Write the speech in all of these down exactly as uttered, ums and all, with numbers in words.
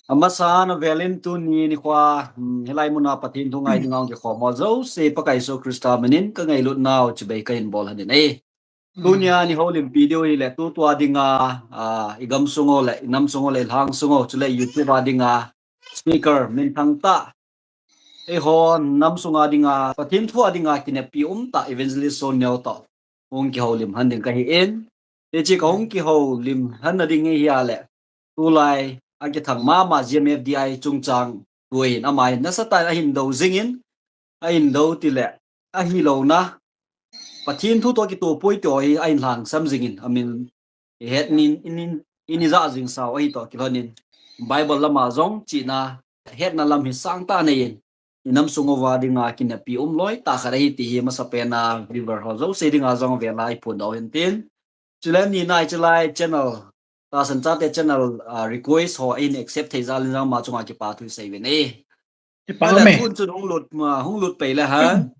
Amasan avelin tuni nikho, hmm, hilai muna Pathen thu ngai dinga hung kikhom ho jouse Pakai Jesu Christa minin ka ngailutnau chibai kahin bol lhonin ahi. Tunia neihoulimpi diu hile tutua dinga, ah, igamsung ho le, inamsung ho le, ilhangsung ho, chule YouTube a dinga speaker minthang tah, eiho namsunga dinga, Pathen thua dinga kineppi umtah Evangelist Son Neo toh hung kihoulim lhon ding kahin. Hiche kahung kihoulim lhonna ding hi ahile, tulai akithang mama GMFDI chungchang thu ahin, ama hin nasatah in ahin do jingin, ahin do tile, ahilouna Pathen thu toh kitoh poi ti ho hi ahin lhangsam jingin, amin ihet nin, inin, ini ja jing sau ahi toh kilhonin, Bible lama jong chihna, hetna lam hi sangtah neiyin, inamsung uva dinga kineppi umloi tah khat ahi ti hi masapen a viewer ho jouse dinga jong vela iphondoh u hintin. Chule nina hiche lai channel, tahsan chate channel, ah, request ho ahin accept thei jal in jong ama chunga kipa thu isei uvin ahi. Ahile tun chun hung lut, ah, hung lut pei le hen.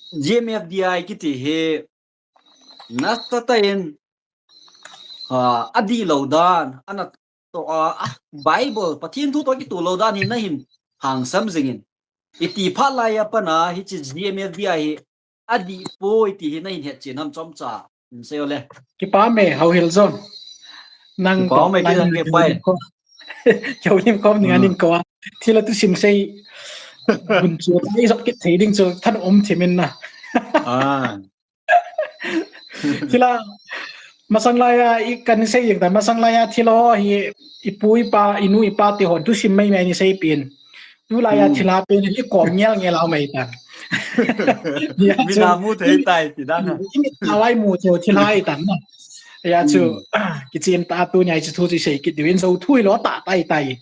GMFDI kiti hi nasatah in, ah, adihlou dan, ana toh, ah, ah, Bible, Pathen thu toh kitoh lou dan hi nahin lhangsam jingin, iti phat laiya pat a hiche GMFDI hi adih poi ti hi nahin hetchen ham chomcha hin seiyo le. Kipah e, Haohil John. Nang toh, nang kipah e. Kihoulim khom ning anin kou a. Thilha thusim sei gunchu, ijop kit thei ding chu thanom thim in na. Thilha, masang laiya, i kan sei jeng tan, masang laiya thilha hi ipu ipa, inu ipa te hon thusim maimai in eiseipeh in. Tulaiya thilha pen hi kom ngel ngel a um ahitan. Mina mu thei tai ti dan a. Imit nau a imu thei thilha ahitan na. Hijeh chun, kichen tah a tunia hiche thu chu isei kit diuvin, jou thu hilou tah tah ahitai.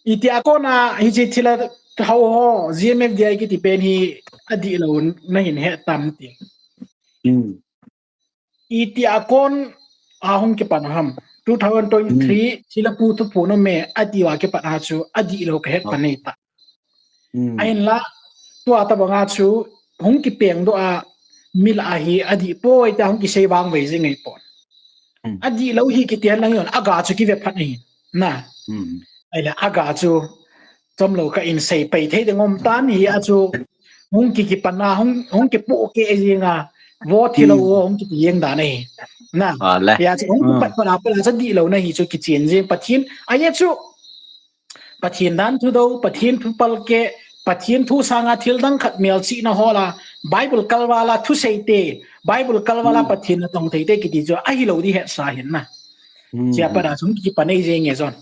Itia kona hiche thilha hao ho, GMFDI kiti pen hi adihlou nahin het tam ti. Itia kon a hung kipan ham. Two thousand twenty-three thilha pu thuphon um e atiuva kipat a chu adihlou kahet pan ahitai. Ahinla, tua tobanga chu hung kipengdoh a, mi lah a hi adih poi tia hung kisei vangvei jing ahipon. Adihlou hi kiti henlang jong, aga chu kive phat ahi. Na. Ahile aga chu chomlou kah in sei pei thei ding um tan, hijeh chun hung ki, kipan a, hung, hung kipohkeh jing a, vo thilha ho hung kiti jeng dan ahi. Na. Hijeh chun hung kipat pat a, pat a chu adihlouna hi chu kichen jing, Pathen, ajeh chu Pathen dan thudou, Pathen thu palkeh, Pathen thu sanga thil dang khat melchihna hol a, Bible kalval a thuseite, Bible kalval a Pathen natong theite kiti chu ahilou ding hetsa ahin na. Chea pat a chu hung kipan ahi jenge John.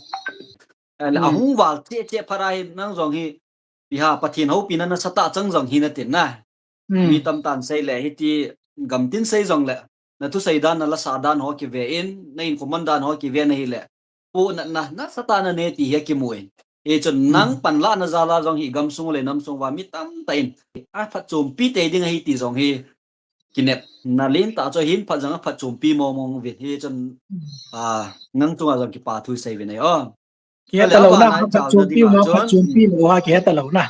Ahung val cheh cheh phat a hi nang jong hi, iha Pathen houpina nasatah chang jong hi natin na. Mi tamtah in sei le hiti gamtin sei jongle, nathusei dan, nalasa dan ho kive in, nahinkho man dan ho kive in ahile, pohnatna nasatah nanei ti hi akimu in. Hichun nang panlahna jal a jong hi gamsung le namsung uva mi tamtah in aphatchompi tei ding ahi ti jong hi kinepna lentah chu ahin, phat jong aphatchompi mong mong uvin. Hichun, ah, nang chunga jong kipa thu isei uvin ahi o. Kihe talou na, aphatchompi ma, aphatchompi lou ha, kihe talou na.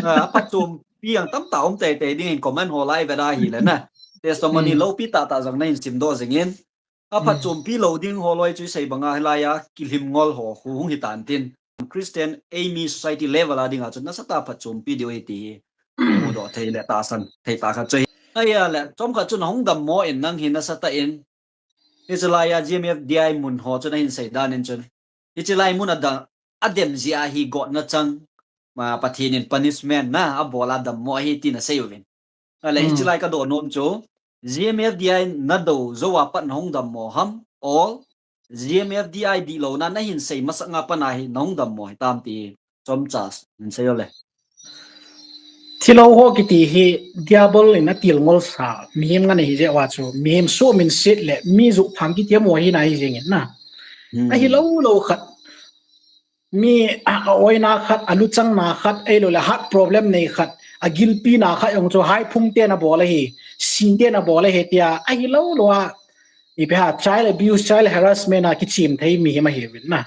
Aphatchompi jong tamtah um teitei ding in comment ho lai veda hile na. Testimony loupi tahtah jong nahin simdoh jingin. Aphatchompi lou ding holoi chu isei banga hilaiya kilhim ngol ho khu hung hitan tin. Christian Aimee Society level a dinga chu nasatah phatchompi diu ahi ti hi mudoh thei le tahsan thei tah khat chu ahi. Ahile, chomkhat chun ahung dammo in nang hi nasatah in, hiche laiya GMFDI mun ho chu nahin sei dan in chun, hiche lai mun a adem jeh a hi gotna chang, ma Pathen in punishment na abol a dammo ahi ti nasei uvin. Ahile hiche lai kadoh nom chu, GMFDI nadou jou a pat nahung dammo ham, or GMFDI dihlouna nahin sei masanga pat a hi nahung dammo hitam ti chomcha hin seiyo le. Thilha ho kiti hi Diabol in atilngol sa, mihem ngen ahi jeh uva chu, mihem suhminset le mi joh phang kiti amaho hina ahi jengin na. Ahilou lou khat, mi a, a-oina khat, aluchangna khat, ahiloule heart problem nei khat, agilpina khat jong chu haiphung ten abol ahi, sin ten abol ahi tia, ahilou lou a, ipi ham, child abuse, child harassment a kichem thei mihem ahiuvin na.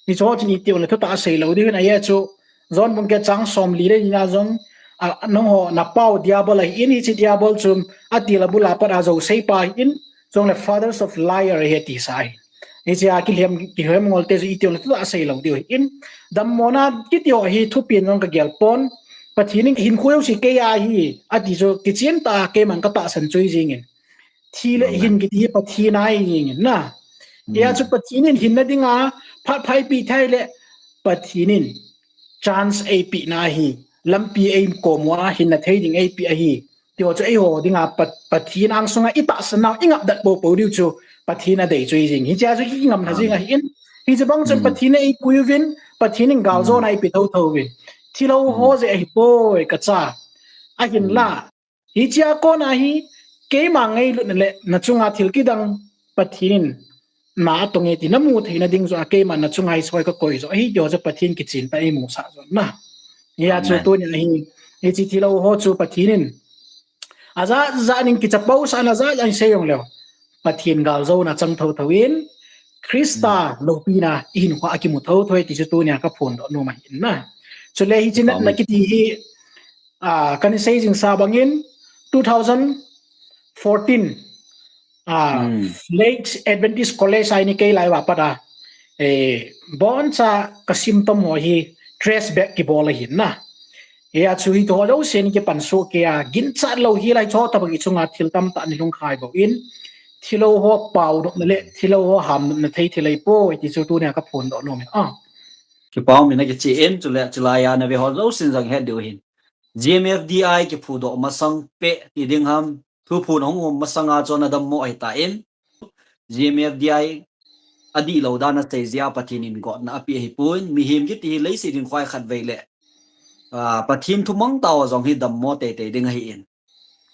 Hicheho chun iti jongle thutah asei lou diuvin, ajeh chu John bung get chang somli le nina jong, a, nangho napau Diabol ahin, hiche Diabol chu atil abul a pat a jouseipa ahin, chule fathers of liar ahi tisa ahi. Hichea kilhem, kilhem ngol te chu iti ong le tu a sei lou diu ahin. Dammona kiti ho hi thupi in jong ka gel pon. Pathen in hinkho jouse kei a ahi, ati chu kichen tah a keiman ka tahsan chu ahi jeng in. Thi le hin kiti hi Pathen a ahi jeng in na. Hia chu Pathen in hinna dinga phat pha eipeh thei le Pathen in chance eipeh na ahi. Lampi eikom uva hinna thei ding eipeh ahi. Tiho chu eiho dinga Pat-, Pathen angsunga i tahsan nau i ngap dat popo diu chu Pathen a dei chu ahi jeng. Hichea chu kingam lha jeng ahin. Hiche bang chun Pathen in eipui uvin, Pathen in galjona eipeh thotho uvin. Thilou ho jeh ahipoi ka cha. Ahinla, hichea kona hi, keima ngailutna le na chunga thil kidang Pathen in na atong e ti na mu theina ding joh a keima na chunga hi soi ka koi joh ahi, tiho chu Pathen kichen tah a eimusah joh na. Hia chu tunia hi, hiche thilou ho chu Pathen in ajat jat in kichapousah na jat jat in sei jong leu, Pathen galjona chang thotho in, Christa loupina i hinkhoa akimu thotho e ti chu tunia ka phondoh nom ahi in na. Chule hiche natna kiti hi, ah, kana sei jingsa bangin two thousand fourteen, ah, Lake Adventist College a eini kei lai uva pat a, eh, boncha ka symptom ho hi trace back kibol ahi na. Hia chu hiche ho jousen kipan soh kei a, ginchat lou hi lai chu tobang i chunga thil tamtah nei lhung khai bou in, thilou ho paonopna le thilou ho hamnopna thei thil ahipoi ti chu tunia ka phondoh nom in a. Kipa um in a kichen, chule chulai a na ve ho jousen jong het diu ahin. G M F D I kiphudoh masang pet ti ding ham, thuphon ahung um masanga chu ana dammo ahitan, G M F D I adihlou dan a sei jeh a Pathen in gotna apeh ahipon, mihem kiti hi leiset hinkhoa khatvei le, ah, Pathen thu mang tah ho jong hi dammo teitei ding ahin.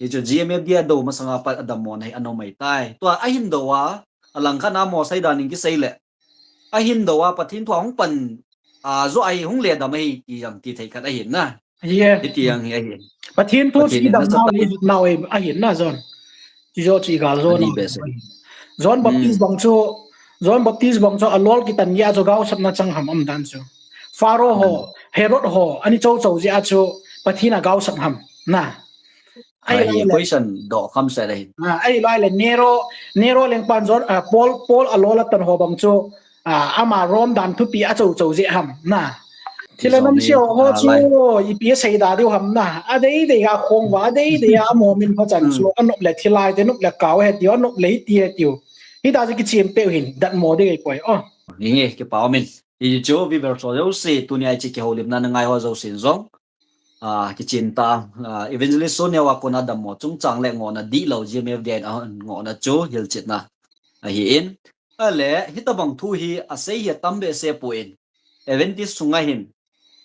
Hichu G M F D I adou masanga pat adammona hi ana um ahitai. Tua ahin dou a, alangkhat a Mosai dan in kisei le, ahin dou a Pathen thu a hung pan, ah, joh ahi, hung le dam ahi ti jong ti thei khat ahin na. Hiti jong hi ahin. Pathen thu chu i damna hi, nau ahin na John. Chujoh chu i galjona. John Baptist bang chu, John Baptist bang chu alol kitan jeh a chu gaosapna chang ham um dan chu. Pharaoh ho, Herod ho, ana chou chou jeh a chu Pathen a gaosap ham na. Ahi, ahi le, question doh kham set ahi. Ah, ahi lai le Nero, Nero lengpan John, ah, Paul, Paul alol atan ho bang chu, ah, ama Rome dan thupi achou chou jeh ham na. Thil anam seo ho chu ipi asei da diu ham na. Adei dei a khong uva, adei dei a amomin pha chan chu, anop le thilai te, nop le kao he tiu, anop le hiti he tiu. Hita chu kichen peh u hin, datmo ding ahipoi. Oh. Nge, kipa um in. Hichu, viewers ho jouse, tunia hiche kihoulimna na ngai ho jousen jong, ah, kichen tah, ah, Evangelist Sonia a kona dammo chungchang le ngohna dihlou G M F D I in angohna chu hilchetna ahin. Ahile, hitobang thu hi asei hi atam behseh pon, Adventist sunga hin,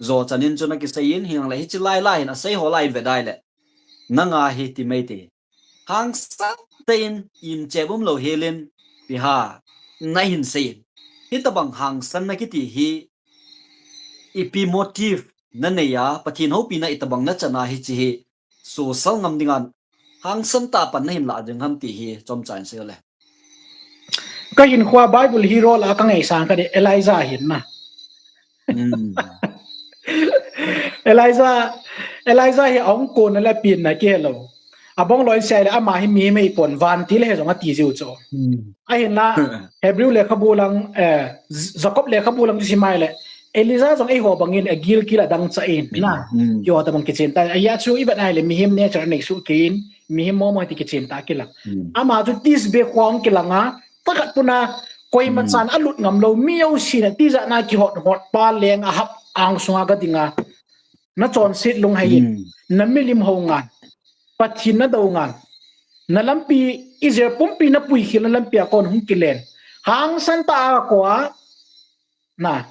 jo chan in chu ana kisei in, hinlah hiche lai lai hin asei ho lai in ve dai le, nanga hi ti mai te. Hangsan tah in, imchep umlou hel in, ipi ham, na hin sei in. Hitobang hangsanna kiti hi, ipi motive na nei a, Pathen houpina itobang na chan a hiche hi, sosal ngam dinga hangsan tah a pan na hin lah ding ham ti hi, chomcha in sei le. Ka hinkhoa Bible hero lah a ka ngaisang khat hi Elijah ahin na. Hmm. Elijah, Elijah hi ahung konna le penna kihe lou. Abang loi in sei le ama hi mihem ahipon, vantil ahi jong ati jiu chu. Hmm. Ahinla, Hebrew lekhabu lang, eh, Jakob lekhabu lang chu sim a ahile, Elijah jong eiho bangin agil kila dangchah in na. Hmm. Keiho tobang kichen tah. Ahia chu i vet a ahile mihem nature anei soh kei in, mihem momo ti kichen tah kilang. Hmm. Ama chu Tisbe khua hung kilang a, pakhat puna koima chan alut ngam lou, mi jousen a tijat na kihot hot pa leng Ahab angsunga ga dinga. Na chonset lunghei in, na milim hou ngan, Pathen na dou ngan, na lampi Israel pumpi na puikhel na lampi a kon hung kilen. Hangsan tah a kou a, na,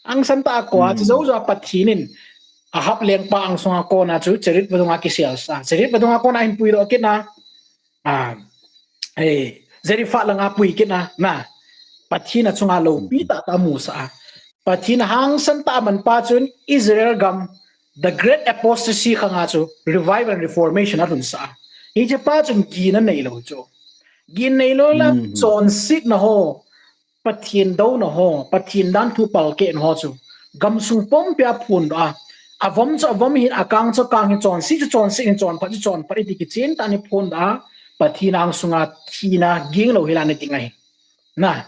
hangsan tah a kou a, chu jou jou a Pathen in Ahab lengpa angsunga kona chu Cherith vadung a kisel sa. Cherith vadung a kona hin puidoh kit na. Ah, eh, Zarephath langa pui kit na, na. Pathen a chunga loupi tah tah amusah a. Pathen hangsan tah a manpa chun Israel gam, the great apostasy khanga chu revival and reformation alhunsah a. Hiche pa chun gin anei lou chu. Gin neilou la, chonsetna ho, Pathen douna ho, Pathen danthu palkehna ho chu gamsung pumpi a phondoh a. Avom chu avom hin, akang chu akang hin, chonset chu chonset hin, chonphat chu chonphat hin ti kichen tah in phondoh a, Pathen angsunga thina ging lou hel a ana ding ahi. Na.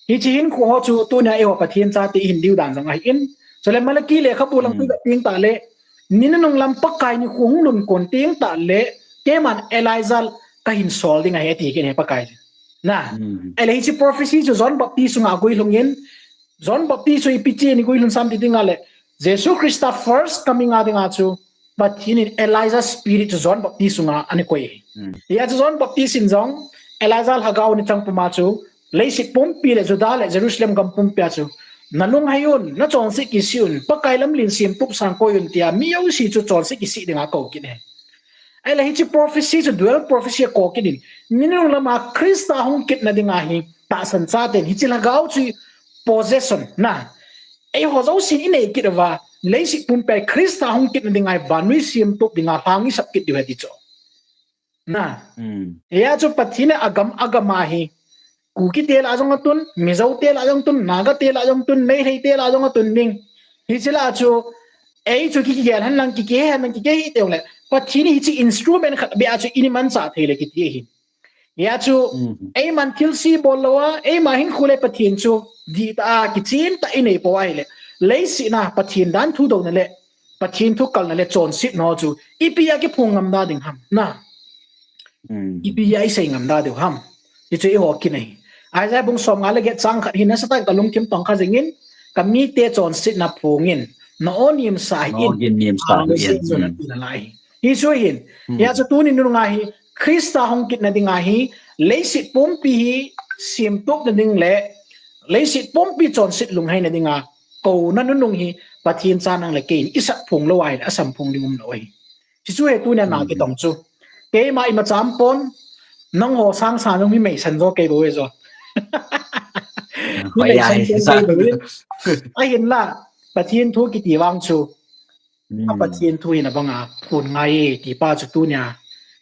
Hiche hin khu ho chu tunia eiho Pathen chate ihin diu dan jong ahin. Chule Malachi lekhabu lang tu ka ting ta le, ni nunung lam Pakai ni khu hung lhun kon ting ta le, keiman Elijah kahin sol ding ahi ati kit e Pakai. Na. Ahile hiche prophecy chu John Baptist sunga guilhung in, John Baptist chu ipi ti ni guilhung sam ti ding ahile, Jesu Christa first coming a dinga chu, Pathen in Elijah spirit chu John Baptist sunga ana koi. Hia chu John Baptist in jong, Elijah lhagao ni chang puma chu, leiset pumpi le Judah le Jerusalem gam pumpia chu, nalunghei un, nachonset kisih un, Pakai lamlen semtup sang koi un tia, mi jouse chu chonset kisih dinga kou kit e. Ahile hiche prophecy chu dual prophecy akou kit in, ni nunung lama Christa hung kitna dinga hi, tahsan chaten, hiche lhagao chu possession na. Eiho jousen inei kit uva, leiset pumpia Christa hung kitna dinga hi, vannoi semtup dinga lhang isap kit diu ahi ti chu. Na. Hia chu Pathen in agam agam a hi, Kuki te lah jong atun, Mizo te lah jong atun, Naga te lah jong atun, Meitei te lah jong atun ding. Hiche lah chu, ei chu kikigel hen lang, kiki hen lang, kiki hi teng le. Pathen in hiche instrument khat beh a chu imanchah thei le kiti ahi. Hia chu, eiman thilse bol lou a, eima hinkho le Pathen chu, dihtah a, kichentah a inei pou ahile. Leiset a Pathen dan thudouna le, Pathen thu kalna le chonsetna ho chu, ipi a kiphong ngam da ding ham, na. Ipi a isei ngam da diu ham. Hichu eiho kin ahi. Isaiah bung som nga le get chang khat hin nasatah in kalungthim tong kha jingin, kamite chonsetna phongin, na-o nemsa hih in, na-o nemsa hih in, ati nalai. Hichu hin, hia chu tuni nunga hi, Christa hung kitna dinga hi, leiset pumpi hi, semtupna ding le, leiset pumpi chonset lungheina dinga, kouna nunung hi, Pathen cha nang le keiin, isat phong lou ahile, asam phong ding umlou ahi. Hichu hi tunia na kitong chu. Keima imacha umpon, nangho sangsa nung hi meisan jo kei bou e jo. Hi meisan jo kei bou e. Ahinla, Pathen thu kiti vang chu. A Pathen thu hin abanga phon ngai e, ti pa chu tunia.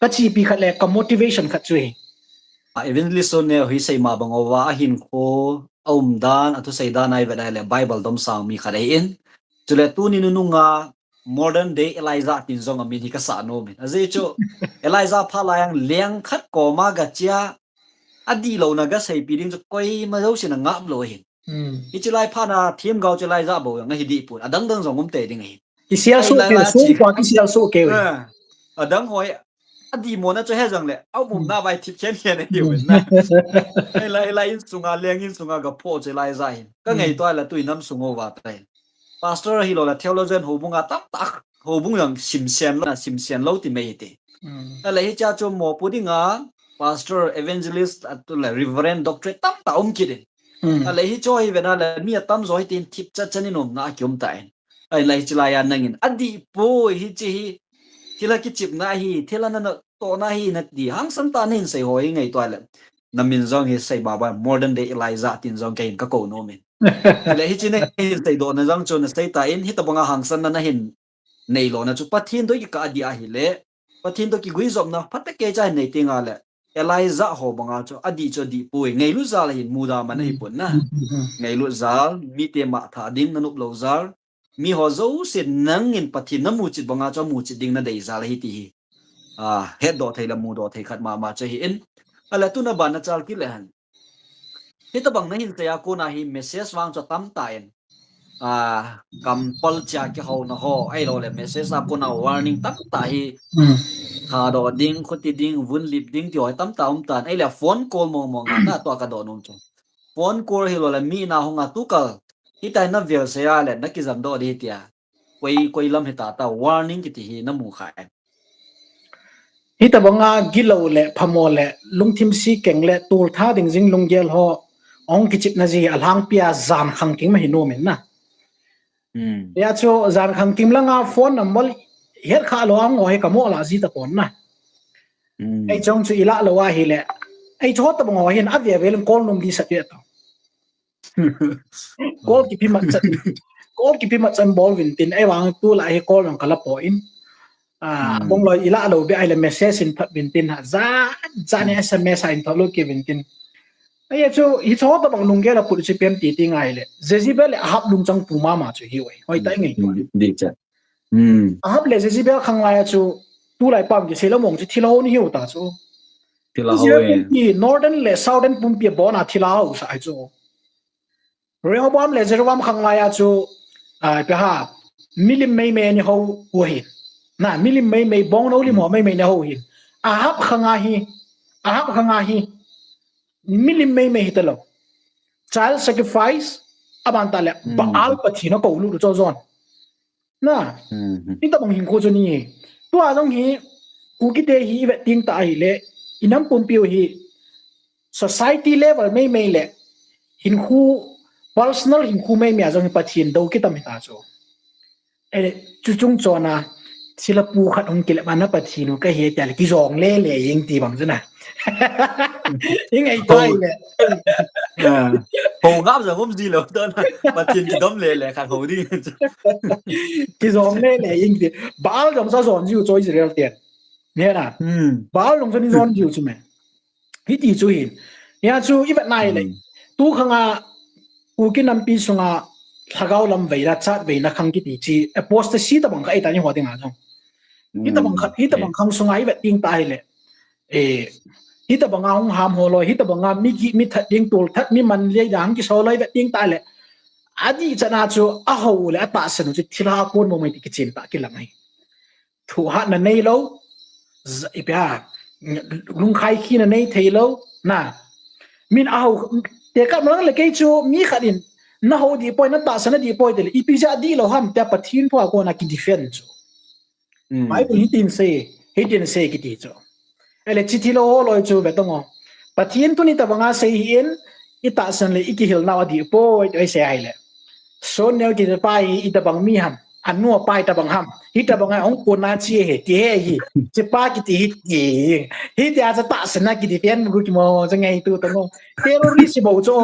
Kachepi khat le, ka motivation khat chu hi. A evangelist Son Neo hi seima bang uva, ahinkho, aumdan, athusei dan a ivet le Bible domsang mi khat ahin. Chule tuni nununga, modern day Elijah tin jong amin hi kasah nomin. Ajeh chu, Elijah phat laiya leng khat koma gache a, adihlouna gaseipi ding chu koima jousen angap lou ahin. Hiche lai phatna themgao chu Elijah bou jong ahi dehpon, adang dang jong umtei ding ahi. Kisel soh kei, sungkua kisel soh kei. Adang hoi, adihmona chu hejongle, aumna vai thip khen khen ahiuvin na. Hilai, hilai insunga, leng insunga gaphoh chu Elijah hin. Kangaito le tui nam sung uva tai. Pastor hilou le theologian houbunga tamtah, houbung jong simsen lou, simsen lou ti mai hite. Ahile hichea chu mopo dinga, pastor, evangelist, atule reverend, doctorate tamtah um kit in. Ahile hicheho hi vena le mi atamjo hitin thip chat chan in umna akium tan. Ahile hiche laiya nangin, adihpoi hiche hi, thilha kichepna ahi, thilha natohna ahi nati, hangsan tah nahin sei ho hi ngaito le. Namin jong hi seima bang, modern day Elijah tin jong kahin kakou nomin. Chule hiche nahin seidohna jong chu nasei tan, hitobanga hangsanna nahin neilona chu Pathen toh kikah adih ahile, Pathen toh kiguijopna phatah keicha hin nei tengle, Elijah ho banga chu adih chu adihpoi, ngailut jal ahin muda man ahipon na. Ngailut jal, mite matha ding nanop lou jal, miho jouse nangin Pathen namuchet banga chu amuchet ding nadei jal ahi ti hi. Hetdoh thei le mudoh thei khat mama chu ahin. Ahile tuna ban nachal kit le hen. Hitobang nahin seiya kona hi message vang chu atamtah in. Kampal chea kihouna ho, ahiloule message a kona warning tamtah hi. Thadoh ding, khuti ding, vunlip ding tiho hi tamtah umtan. Ahile phone call mongmong a natua kadoh nom chu. Phone call hiloule mi na hunga tukal. Hitia hi navel seiya le nakijamdoh ding tia. Koi, koi lam hita ta warning kiti hi namu kha em? Hitobanga gilou le, phamo le, lungthim se keng le, toltha ding jing lunggel ho, ahung kichepna ji hi alhangpia jan khangkim ahi nomin na. Hia chu jan khangkim langa phone number het khalou ahung ho hi kamoh lah ji tapon na. Eichong chu ilah lou ahile, eichu tobang ho hin ave velin call nom ding sat ve to. Call kipemat chan, call kipemat chan bol uvin tin, ahivang tulai hi call jong kala poi. Abang loi ilah lou beh ahile message in thot uvin tin ha, ja, ja ne S M S a in thot lou kit uvin tin. Ahi chu, hichu tobang lunggel aput chu ipi ham ti tengle, Jezebel le Ahab lungchang pu mama chu hiuve. Hoitah ingaito. Ahab le Jezebel khanglai a chu, tulai pam kisei lou mong chu thilha hou ni hiu ta chu. Israel pumpi, northern le southern pumpi abona thilha hou sa ahi chu. Rehoboam le Jeroboam khang laiya chu, ah, ipi ham, milim meimei ni hou u ahi. Na, milim meimei, bongnou lim ho meimei ni hou u ahi. Ahab khang a hi, Ahab khang a hi, milim meimei hita lou. Child sacrifice, aban tah le, Baal pathen a koulut u chu John. Na, hitabang hinkho chu ni. Tua jong hi, Kukite hi i vet ting tah ahile, i nam pumpi u hi, society level meimei le, hinkho, personal hinkho meimei a jong hi Pathen dou kitam hita chu. Ele, chu chung chon a, thilha pu khat hung kile mana Pathen u kahi tia le, kijong lele jeng ti bang chu na. Ing ei tai le. Ho ngap jong um ji lou tah na. Pathen kidom lele khat ho ding. Kijong lele jeng ti. Baal jong sa jon jiu chu Israel ten. Ni na. Baal jong sa ni jon jiu chu me. Hiti chu hin. Hia chu i vet nai le. Tu khang a Kuki nampi sunga lhagao lam veina, chat veina khang kiti chi apostasy tabang kha ei ta ni ho ding a jong. Hitabang kha, hitabang khang sunga i vet ting tah ahile. Eh, hitabang a hung ham ho loi, hitabang a mi gi, mi that ding tol that, mi man lei dang kiso loi vet ting tah le. Adih chan a chu a hou le a tahsan u chu thilha kon mo mai ti kichen tah kilang ahi. Thuhatna nei lou, z-, ipi ham, lungkhai khina nei thei lou, na. Min a hou, tekah ma lang le kei chu mi khat in, na hou dih poi, na tahsan na dih poi tile, ipi jeh a dih lou ham tia Pathen thu a kon a ki defend chu. Bible hitin sei, hitin sei kiti chu. Ele chi thilha ho loi chu ve tong o. Pathen thun hitabang a sei hi in, i tahsan le i kihil nau adih poi, ti sei ahile. Son neo kiti pa hi hitabang mi ham, anu a pa hitabang ham, hitabang a hung kon na chi he, ti he hi, chi pa kiti hi, ti hi. Hitia chu tahsan na kiti pen mu ki mo, chu ngai tu tong o. Terrorist bou chu.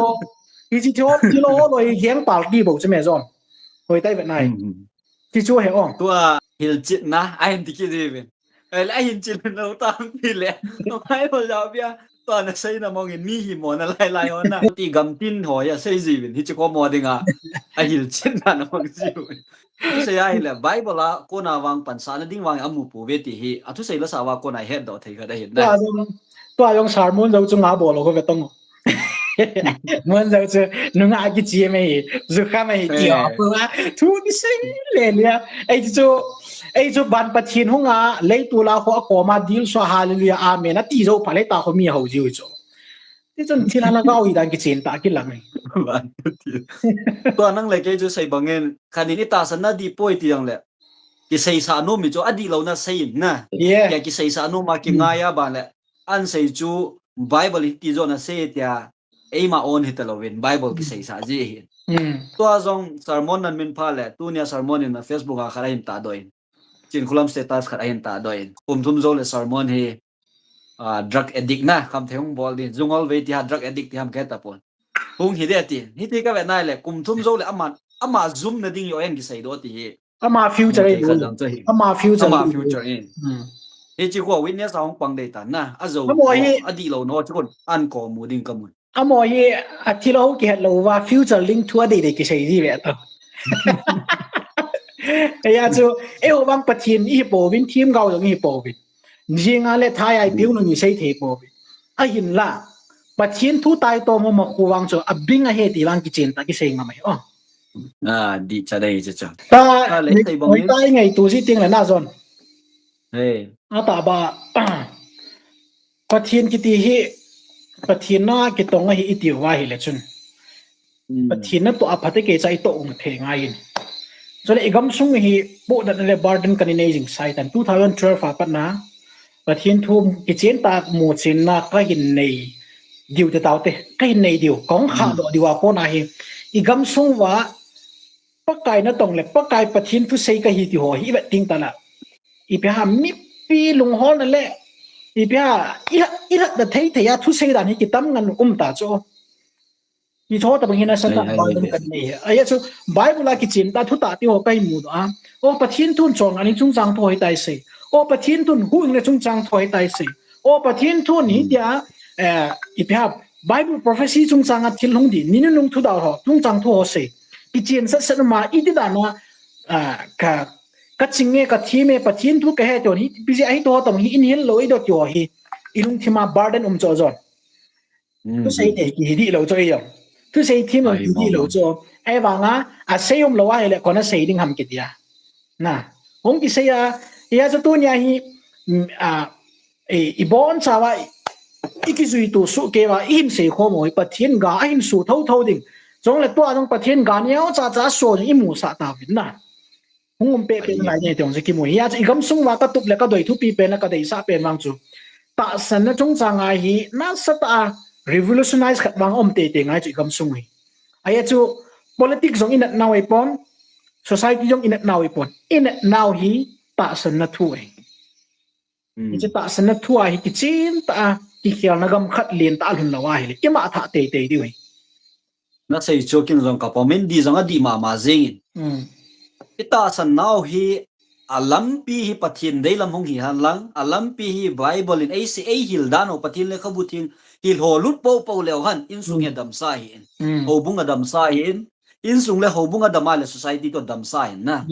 Hi chi thilha, thilha ho loi hi heng party bou chu me John. Hoi tai vet nai. Ti chu he o. Tua hilchetna, a hin ti kit ji uvin. Ele a hin chet lou tam ti le. Mai ho jao bia. Tua na seina mong in mi hi mo na lai lai ho na. Ti gam tin ho ya sei ji uvin. Hichi ko mo ding a. A hilchetna na mong ji uvin. Tusei ahile Bible a kona vang pansahna ding vang a mu pou ve ti hi. A thusei la sa va kona het doh thei khat ahi na. Tua jong, tua jong sermon jong chunga bol lou ko ve tong o. Mun jong chu, nungah kichi mai, jukham mai, ti ho, pu a, thu ni sei le le. Ei chu, ei chu ban Pathen hung a, leitol a ho a kom a, dil so, hallelujah, amen, ati jou pha le ta ho mi hou jiu chu. Ti chun thilha lhagao hi dan kichen tah kilang ahi. Tua nang le kei chu sei bang in, khat in i tahsan na dih poi ti jong le. Kiseisah nom mi chu adih lou na sei in na. Tia kiseisah nom a kingai a ban le. An sei chu Bible hi ti jo na sei tia. Eima own hita louvin Bible kiseisah ji hi. Tua jong sermon nan min pha le. Tunia sermon in na Facebook a khat ahin tahdoh in. Chinkholam status khat ahin tahdoh in. Kum thum jou le sermon hi, ah, drug addict na, khamthei hung bol ding, jungol vei ti ha, drug addict ti ham kahe tapon. Hung hi de ti, hiti ka ve nai le, kum thum jou le ama, ama jum na ding hi o en kisei doh ti hi. Ama future hi, ama future hi. Hichi khu witness a hung pang dei ta na, a jou, adih lou no, chi khun, an ko mu ding ka mun. Amaho hi a thil ho kihet lou va, future link thu a dei dei kisei ji ve ta. Eia chu, eiho vang Pathen i hi pouvin, themgao jong i hi pouvin. Jing a le thai a i piu nung i sei thei pouvin. Ahinla, Pathen thu tai to mo ma khu vang chu, a bing a he ti vang kichen ta kisei ngam ahi. Oh. A, dih cha dei chu chu. Ta, ta le, ni, tei bang ni. Ta i ngaitu ji ting le na jon. Hey. A ta ba, Pathen kiti hi, Pathen na kitong ahi i tiu va hi le chun. Pathen na toh a phat e kei cha i toh ung thei ngai in. Chule i gamsung hi poh dan le burden kan i nei jing sai tan. Two thousand twelve a pat na, Pathen thu kichen ta mu chen na ka hin nei diu te tau te. Ka hin nei diu, kong kha doh diu a kona hi. I gamsung va, Pakai na tong le, Pakai Pathen thu sei ka hi ti ho hi, i vet ting ta la. Ipi ham mipi lunghol na le, ipi ham, i ha, i rat da thei thei a thu sei dan hi kitam ngan um ta chu. Ni tho ta bang hi na sa ta, Bible kan nei. Aia chu, Bible a kichen ta thu ta ti ho ka hi mu doh a. O Pathen thun chol ngan ni chungchang thu hi tai sei. O Pathen thun hu ing le chungchang thu hi tai sei. O Pathen thun hi tia, eh, ipi ham, Bible prophecy chungchang a thil hung di, ni nunung thu dau ho, chungchang thu ho sei. Kichen sat sat ma, i ti dan a, ah, ka, ka ching e, ka thim e, Pathen thu ka he to hi, ipi jeh a hi to tam hi, in hil lou i do ti ho hi, i lungthim a burden um cho jon. Thu sei te, ki hi di lou cho i jong. Thusei thim lou ti di lou chu. Ahivanga, asei umlou ahile, kona sei ding ham kitia. Na, hung kisei a, hia chu tunia hi, mm, a, i, i bonchauva, i, i kijuitu soh keiuva, i hin seikhom u hi Pathen ga, ahin soh thotho ding. Chule tua jong Pathen ga neocha cha soh jong i musah tauvin na. Hung um pehpeh nalai nge ti jong chu kimu. Hia chu i gamsung uva katup le kadei thupi pen le kadeisah pen vang chu. Tahsanna chungchang a hi, nasatah a revolutionize khat vang um teitei ngai chu i gamsung u hi. Ahia chu politics jong i natnau ahipon, society jong i natnau ahipon. I natnau hi tahsanna thu ahi. Hiche tahsanna thu a hi kichentah a, kikhelna gam khat lentah a lhun lou ahile, ima thah teitei diu ahi. Nasei chu kin jong kapom in, di jong adih mama jengin. I tahsan nau hi, alampi hi Pathen deilam hung hi henlang, alampi hi Bible in eisei, eihil dan u Pathen lekhabu theng hil ho lut poupou leu hen, insung hi adamsa ahin. Houbung adamsa ahin. Insung le houbung adam a le society chu adamsa ahin na.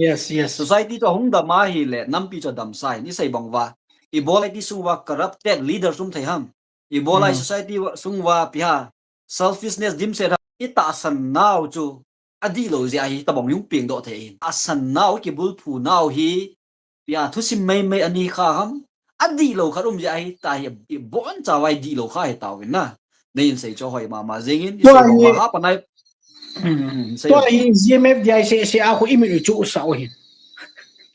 Society chu ahung dam ahile, nampi chu adamsa ahin. Isei bang uva. Ibola iti sung uva corrupted leaders um thei ham. Ibola i society sung uva ipi ham. Selfishness dimset ham. I tahsan nau chu adih lou jeh ahi, tabang i hung pengdoh thei ahin. Tahsan nau kibulphu nau hi, ipi ham thusim meimei anei kha ham. Adih lou khat um jeh ahi, tua hi, i bonchauva i dih lou kha ahi tauvin na. Nei hin sei chu hoi mama jengin, i sei bang uva ha panai. Tua hi G M F D I seh seh a khu i mit u chu u sa u hin.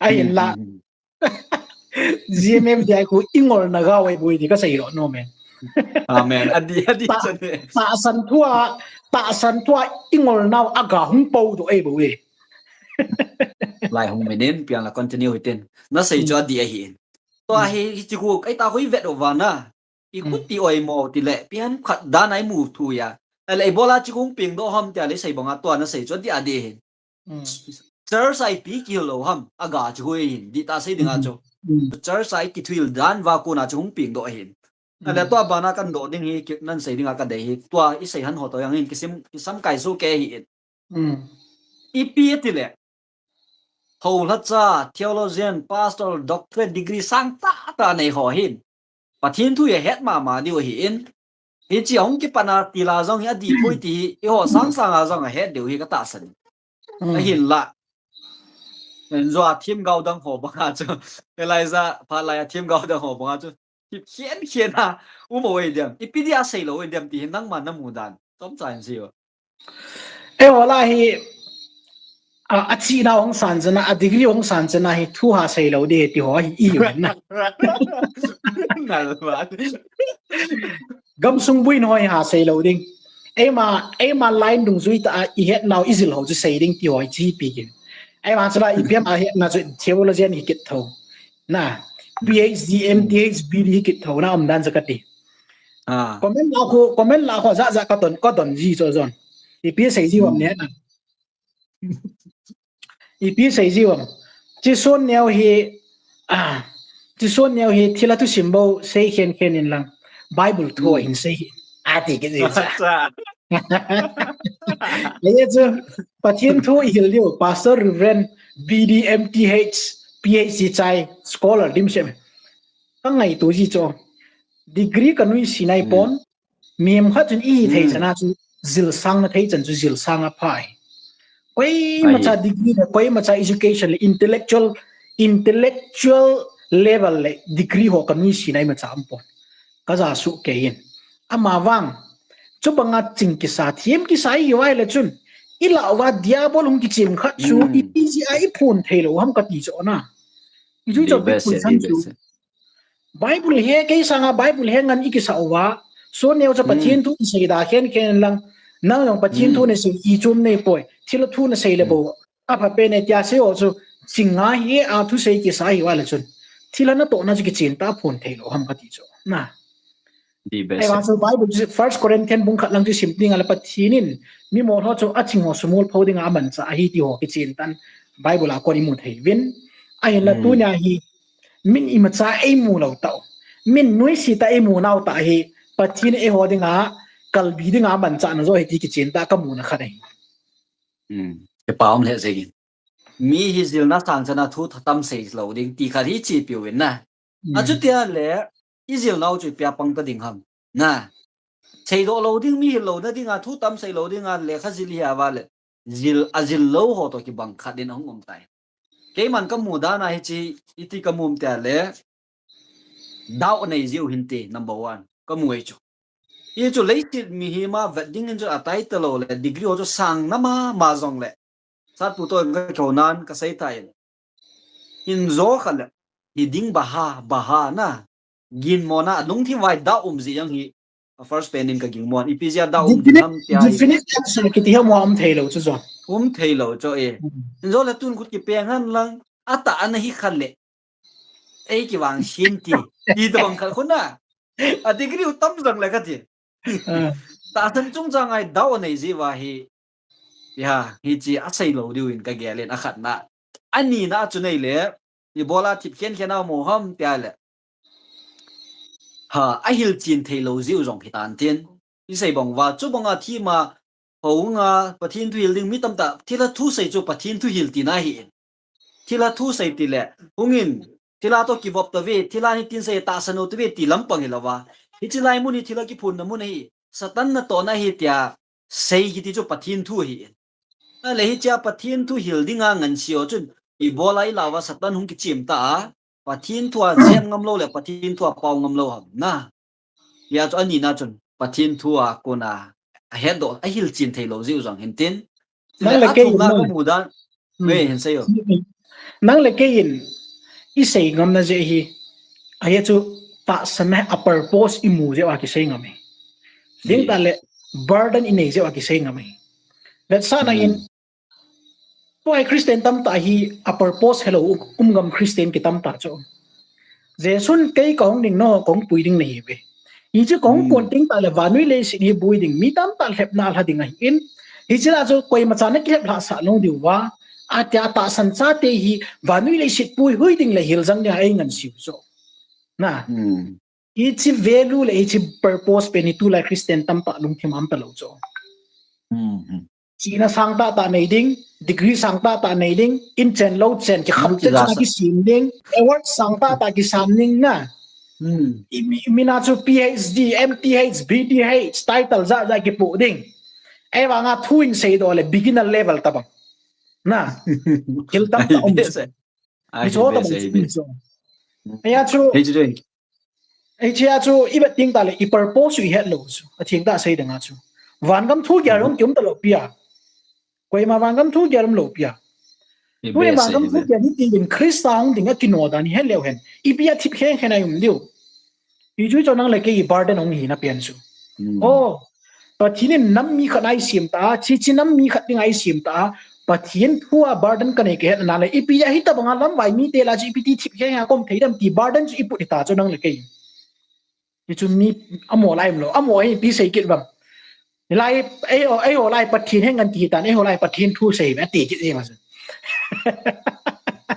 Ahinla. G M F D I khu i ngolna ga u ahi bou ti kasei lou nom e. Amen. Adih, adih. Tahsan thu a, tahsan thu a i ngolnau aga hung poudoh ahi bou e. Lai hung min in, ipi ham la continue hitin. Nasei chu adih ahin. Tua hi, hiche khu, eita khu i vet uva na. I khuti oimo tile, ipi ham khat dan a i mu thu a. Ahile ibola chu hung pengdoh ham tia le sei bang a tua nasei chu adih adih ahin. Church a ipi kihil lou ham, aga chu hui ahin, dihtah sei ding a chu. Church a i kithil dan uva kona chu hung pengdoh ahin. Ahile tua bana kadoh ding hi, ki, nasei ding a kadei hi, tua isei han ho toh jong hin, kisim, kisam kai soh kei ahin. Ipi tile, Houlhacha, theologian, pastor, doctorate degree sang tah tah nei ho hin. Pathen thu hi ahet mama diu ahin. Hiche a hung kipat a tila jong hi adih poi ti hi, eiho sang sang a jong ahet diu hi katahsan. Ahinla. Enzo a themgao dang ho banga chu. Elijah phat lai a themgao dang ho banga chu. Kikhen khen a um u ahi dem. Ipi dia sei lou u ahi dem ti hi nangma namu dan. Chomcha in sei o. Eiho lah hi, a, achihna hung san chana, a degree hung san chana hi thu ha sei lou ding ti ho hi i u na. Gamsung buin ho hi ha sei lou ding. Eima, eima line dungjui tah a i hetnau i jil ho chu sei ding ti ho hi chi pi kin. Eima chula ipi ham a hetna chu theologian hi kit tho. Na, P H D, M T H, B D hi kit tho na um dan chu kati. Comment lah khu, comment lah khu ja ja ka ton, ka ton ji chu jon. Ipi sei ji uvam ne na. Ipi sei ji uvam. Chison neo hi, a, chison neo hi thilha thusim bou sei khen khen in lang. Bible thu hin sei hi. Ati kit ji cha. Ahi chu, Pathen thu i hil diu, Pastor, Reverend, B D, M T H, P H D chai, scholar dimset. Ka ngaito ji chu. Degree ka nuisat nai pon, mihem khat chun i hi thei chana chu, jilsang na thei chan chu jilsang apha ahi. Koimacha degree le, koimacha education le, intellectual, intellectual level le degree ho ka nuisat nai imacha um pon. Ka ja soh kei in. Amavang, chubanga ching kisa, thiem kisa i hi uva ahile chun, i lah uva diabol hung kichim khat chu, ipi jeh a i phon thei lou ham kati chu na. I chu chu big question chu. Bible he, kei sanga Bible he ngen i kisa uva. Son neo chu Pathen thu i sei da khen khen lang. Nang jong Pathen thu na sei i chom nei poi. Thilha thu na sei le bou. Apha pen e tia sei o chu chinga hi a thusei kisa hi uva le chun. Thilha natohna chu kichen tah a phon thei lou ham kati chu. Na. Ahivang chu Bible chu First Corinthian bung khat lang chu sim ding a le Pathen in mi mol ho chu aching ho sumol pho dinga amanchah ahi ti ho kichen tah in Bible a kon i mu thei uvin. Ahinla tunia hi min imacha ei mu lou tah u. Min nuisat tah ei mu nau tah hi Pathen in eiho dinga kalbi dinga amanchahna jo ahi ti kichen tah ka muna khat ahi. Kipa um lheh jengin. Mi hi jilna sang chana thu thatam sei lou ding ti khat hi chi piu in na. Achutia le i jilnau chu ipi a pang ta ding ham. Na. Seidoh lou ding mi hilou na dinga, thu tam seilou dinga, lekha jil hi a vale. Jil, ajil lou ho toh kibang khat in ahung um tai. Keiman kamu dan a hiche, iti kamu um tia le, doubt nei jiu hinte, number one. Kamu ei chu. Hichu leiset mihem a vet ding in chu atai talou le, degree ho chu sang na mama jongle. Satpu toh in kakihou nan kasei tai. Hin jo khat le, hiding baha, baha na. Ginmo na, alungthim vai doubt um ji jong hi. A first pen in kagingmo. Ipi jeh a doubt um ding ham tia hi. Definite answer kiti hi mo um theilou chu jong. Um theilou chu e. Hmm. Hin jo le tun kut kipeng hen lang. Atah ana hi khat le. Ei kivang sin ti. Ti tabang khat khu na. A degree u tam jang le kati. Ah. Tahsan chungchang a doubt nei ji uva hi. Ya, hiche aseilou diu in kagel in akhatna. Anina chu nei le. Ibola thip khen khen a mo ham tia le. Ha, ahilchen theilou jiu jong hitan tin. Isei bang uva, chu banga thima, hou nga, Pathen thu hil ding mi tamtah, thilha thu sei chu Pathen thu hil tina hi in. Thilha thu sei ti le, hung in, thilha toh kivop tave, thilha nitin sei tahsan u tave ti lampang hilou va. Hiche lai mun hi thilha kiphunna mun ahi, Satan natohna ahi tia, sei kiti chu Pathen thu ahi in. Ahile hichea Pathen thu hil dinga ngansi ho chun, ibola ilah uva Satan hung kichim ta a, Pathen thu a jem ngam lou le, Pathen thu a pao ngam lou ham na. Hia chu anina chun, Pathen thu a kona, ahetdoh, ahilchen theilou jiu jong hintin. Nang le kei in, athumna kamu dan, hmm, ve hin sei o. Nang le kei in, isei ngamna jeh hi, ahi chu tahsan a purpose imu jeh uva kisei ngam e. Ding tah le, burden inei jeh uva kisei ngam e. Vetsahna in, hmm. Tua Christian tamtah hi a purpose helou um ngam Christian kitam tah chu. Jesun kei kahung ding nangho kahung pui ding nahi uve. Hichu kahung kon ding tah le vannoi leiset hi bui ding mi tamtah lhepna alha ding ahi in. Hiche lah chu koima chan akilhep lhah sah lou diu va. Atia tahsan chate hi vannoi leiset puihui ding le hiljang ding a eingansiu chu. Na. Hmm. Hiche value le hiche purpose pen hi tulai Christian tamtah lungthim a um talou chu. Hmm, hmm. Chihna sang tahtah nei ding, degree sang tahtah nei ding, in chen lou chen, kikham chen chunga kisem ding, award sang tahtah kisem ding na. Hmm. I mi, mina chu P H D, M T H, B T H, title jat jat kipoh ding. Ahivanga thu in seidoh le beginner level tabang. Na. Thil tamtah um chu. Hiche ho tabang chu. Hia chu. Hichea chu, i vet ding tah le, i purpose chu i het lou chu. Atheng tah sei dinga chu. Vangam thu gel hung kium talou pi a. Koima vangam thu gel um lou pi a. Tuni vangam thu gel hi ti in Christa hung ding a kino dan i het leu hen. Ipi a thip khen khen a i um diu. Hichu chu nang le kei i burden hung hina pen chu. Hmm. Oh, Pathen in nam mi khat a eisem ta, chi chi nam mi khat ding a eisem ta, Pathen thu a burden kanei kahet na le, ipi a hitabang a lamvai mite lah chu ipi ti thip khen a kom thei dem ti burden chu i put hita chu nang le kei. Hichu mi amaho lai um lou, amaho hi ipi sei kit vang. Hilai, eiho, eiho lai Pathen henga ti hitan, eiho lai Pathen thu sei ve, ati kit jeng a chu.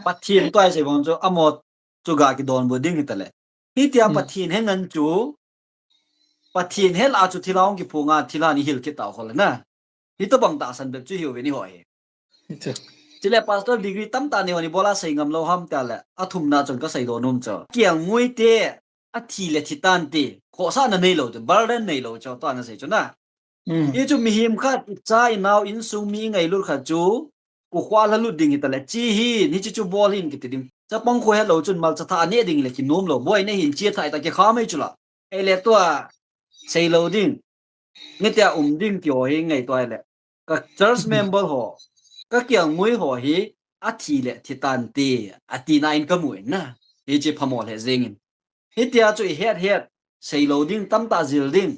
Pathen thu a sei vang chu, amaho chu ga kidonbut ding hita le. Hitia Pathen henga chu, Pathen hel a chu thilha hung kiphong a, thilha ni hil kit tau khol na. Hitabang tahsan bep chu hiu ve ni ho hi. Chule pastor degree tamtah nei ho ni bola sei ngam lou ham tia le. Athumna chun ka seidoh nom chu. Kiang ngui te, athi le thi tan te. Khohsahna nei lou chu, burden nei lou chu, tua na sei chu na. Hmm. Hichu mihem khat, i cha i nao insung mi i ngailut khat chu, kukhual a lut ding hita le, chi hin, hichi chu bol hin kiti ding. Chapang khu helou chun malcha thah a neh ding le kinom lou. Boi na hin chi thah ta kikham ei chu la. Ei le tua, sei lou ding. Nge tia um ding ti ho hi ngai tua le. Ka church member ho, ka kiang ngui ho hi, athi le thi tan te, ati na in ka mu in na. Hichi phamo le jing in. Hitia chu i het het, sei lou ding, tamtah jil ding.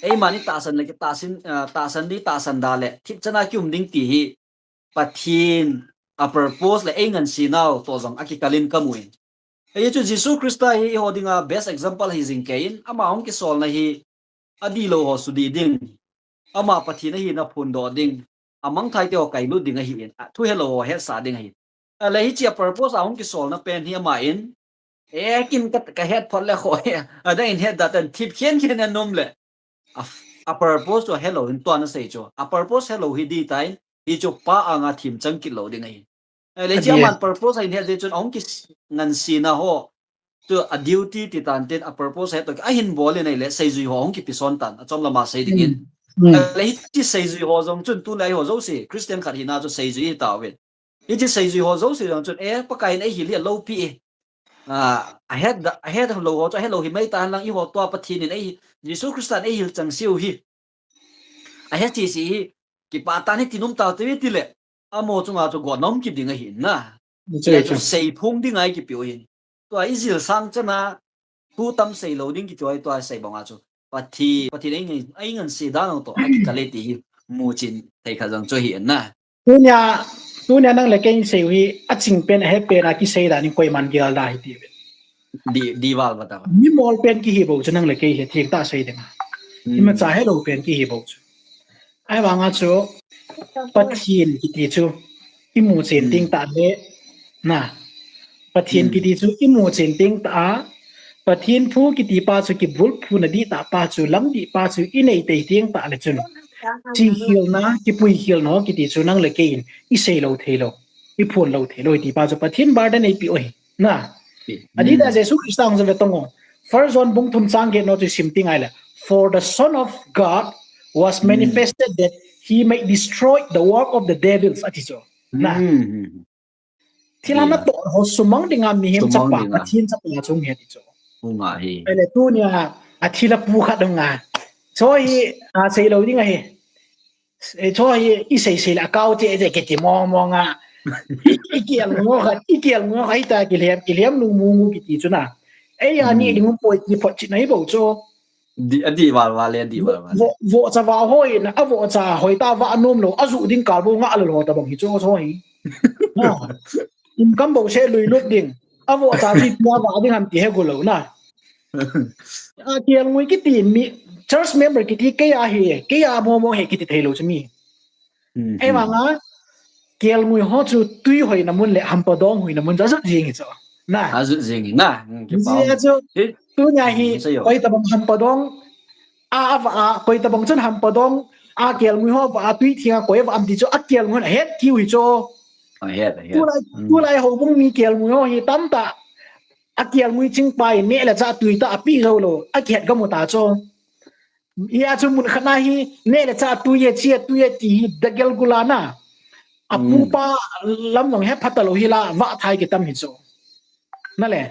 Eima ni tahsan le ki tahsan, ah, tahsan di tahsan da le, thip chana ki um ding ti hi, Pathen, a purpose le ei ngansi nau, toh jong a kikal in ka mu in. Hichu Jesu Christa hi i ho dinga best example hi jing kei in, ama hung kisolna hi, a di lou ho sudi ding. Ama Pathen ahi na phondoh ding. A mangthai te ho kailut ding ahi in. A thu helou ho hetsah ding ahi. A le hichi a purpose a hung kisolna pen hi ama in. E kin ka, ka het phot le kho he. A dang in het da tan thip khen khen a nom le. A, a purpose chu helou in tua na sei chu. A purpose helou hi di ta in. Hichu pa anga thim chang kit lou ding ahi. Ahile, hichi aman purpose ahin het jeh chun ahung kingansena ho. Chu a duty ti tan tin a purpose he to a hin bol in ahile seijui ho hung kipi son tan a chom lama sei dingin. Hmm. Hmm. Le hiche seijui ho jong chun tun le eiho jouse Christian khat hina chu seijui hi tauvin. Hiche seijui ho jouse jong chun, eh, Pakai in eihil hi a lopi e. Ah, a het da, a het lou ho chu a het lou hi mai ta hen lang eiho tua Pathen in ei, Jesu Christa in eihil chang siu hi. A het chi si hi, kipa tan hi tin um ta te ti le. Amo chunga chu go nom ki ding ahi na. Chu, chu. Sei phung ding ai kipiu hin. Tua i jil sang chana, thu tam sei lou ding kiti ai tua sei banga chu. Pathen, Pathen ei ngan, ei ngan sei dan to, a kikale ti hi, mu chin thei kha jong chu hi na. Tunia, tunia nang le kei sei hi, a ching pen, a he pen, a kisei dan in koiman gel da hi ti ve. Di, di val ba ta ba. Mi mol pen ki hi bou chu nang le kei hi, thik ta sei ding. Hmm. Ima cha he lou pen ki hi bou chu. Ahivanga chu Pathen kiti chu imu chen ting ta le na. Pathen kiti chu imu chen ting ta a. Pathen thu kiti pa chu kibulphu na di ta pa chu lam di pa chu inei tei ting ta le chun. Chi khil na, kipui khil no kiti chu nang le kei in isei lou thei lou. Iphon lou thei lou ti pa chu Pathen bar da nei pi oi. Na. Adita Jesu Christa hung ve tong o. First John bung thum chang get no chu sim ting ai le. For the Son of God was manifested that he might destroy the work of the devils. Ati chu. Na. Thil hana to ho sumang dinga mihem chapa, Pathen chapa chung he ti chu. Ai le tunia a thil a pu khat nga. Chu hi a sei lou ding ahi. Eh, chu hi i sei sei le a kau che che kiti mong mong a. I kiel ngo kha, i kiel ngo kha i ta kilhem, kilhem lung mu ngu kiti chu na. Ei a ni ding um poi ki phot chi nai bou chu. Di, a di val val le, a di val val. Vo, vo cha va hoi na, a vo cha hoi ta va nom lou, a ju ding kal bou nga a lo ta bang hi chu chu hi. Ha. In kam bou se lui lut ding. A vo cha ji pia va ding ham ti he go lou na. A kiel ngui kiti mi church member kiti kei a hi, kei a mo mo he kiti thei lou chu mi. Ei vanga kiel ngui ho chu tui hoina mun le hampa dong hoina mun chu a jut jing hi chu. Na. A jut jing hi na. Ji a chu tunia hi koi tabang hampa dong a, a va a, koi tabang chun hampa dong a kiel ngui ho va a tui thing a koi va am ti chu a kiel ngui a het kiu hi chu. A het, a het. Tulai, tulai houbung mi kiel ngui ho hi tamta a kiel ngui ching pa in neh le chah tui ta a pi zo lo, a kihet ga mu ta chu. Hi a chu mun khat na hi neh le chah tui e, chi e, tui e ti hi dagel gula na. A pu pa lam jong he phat ta lo hi la, va thai ki tam hi chu. Na le.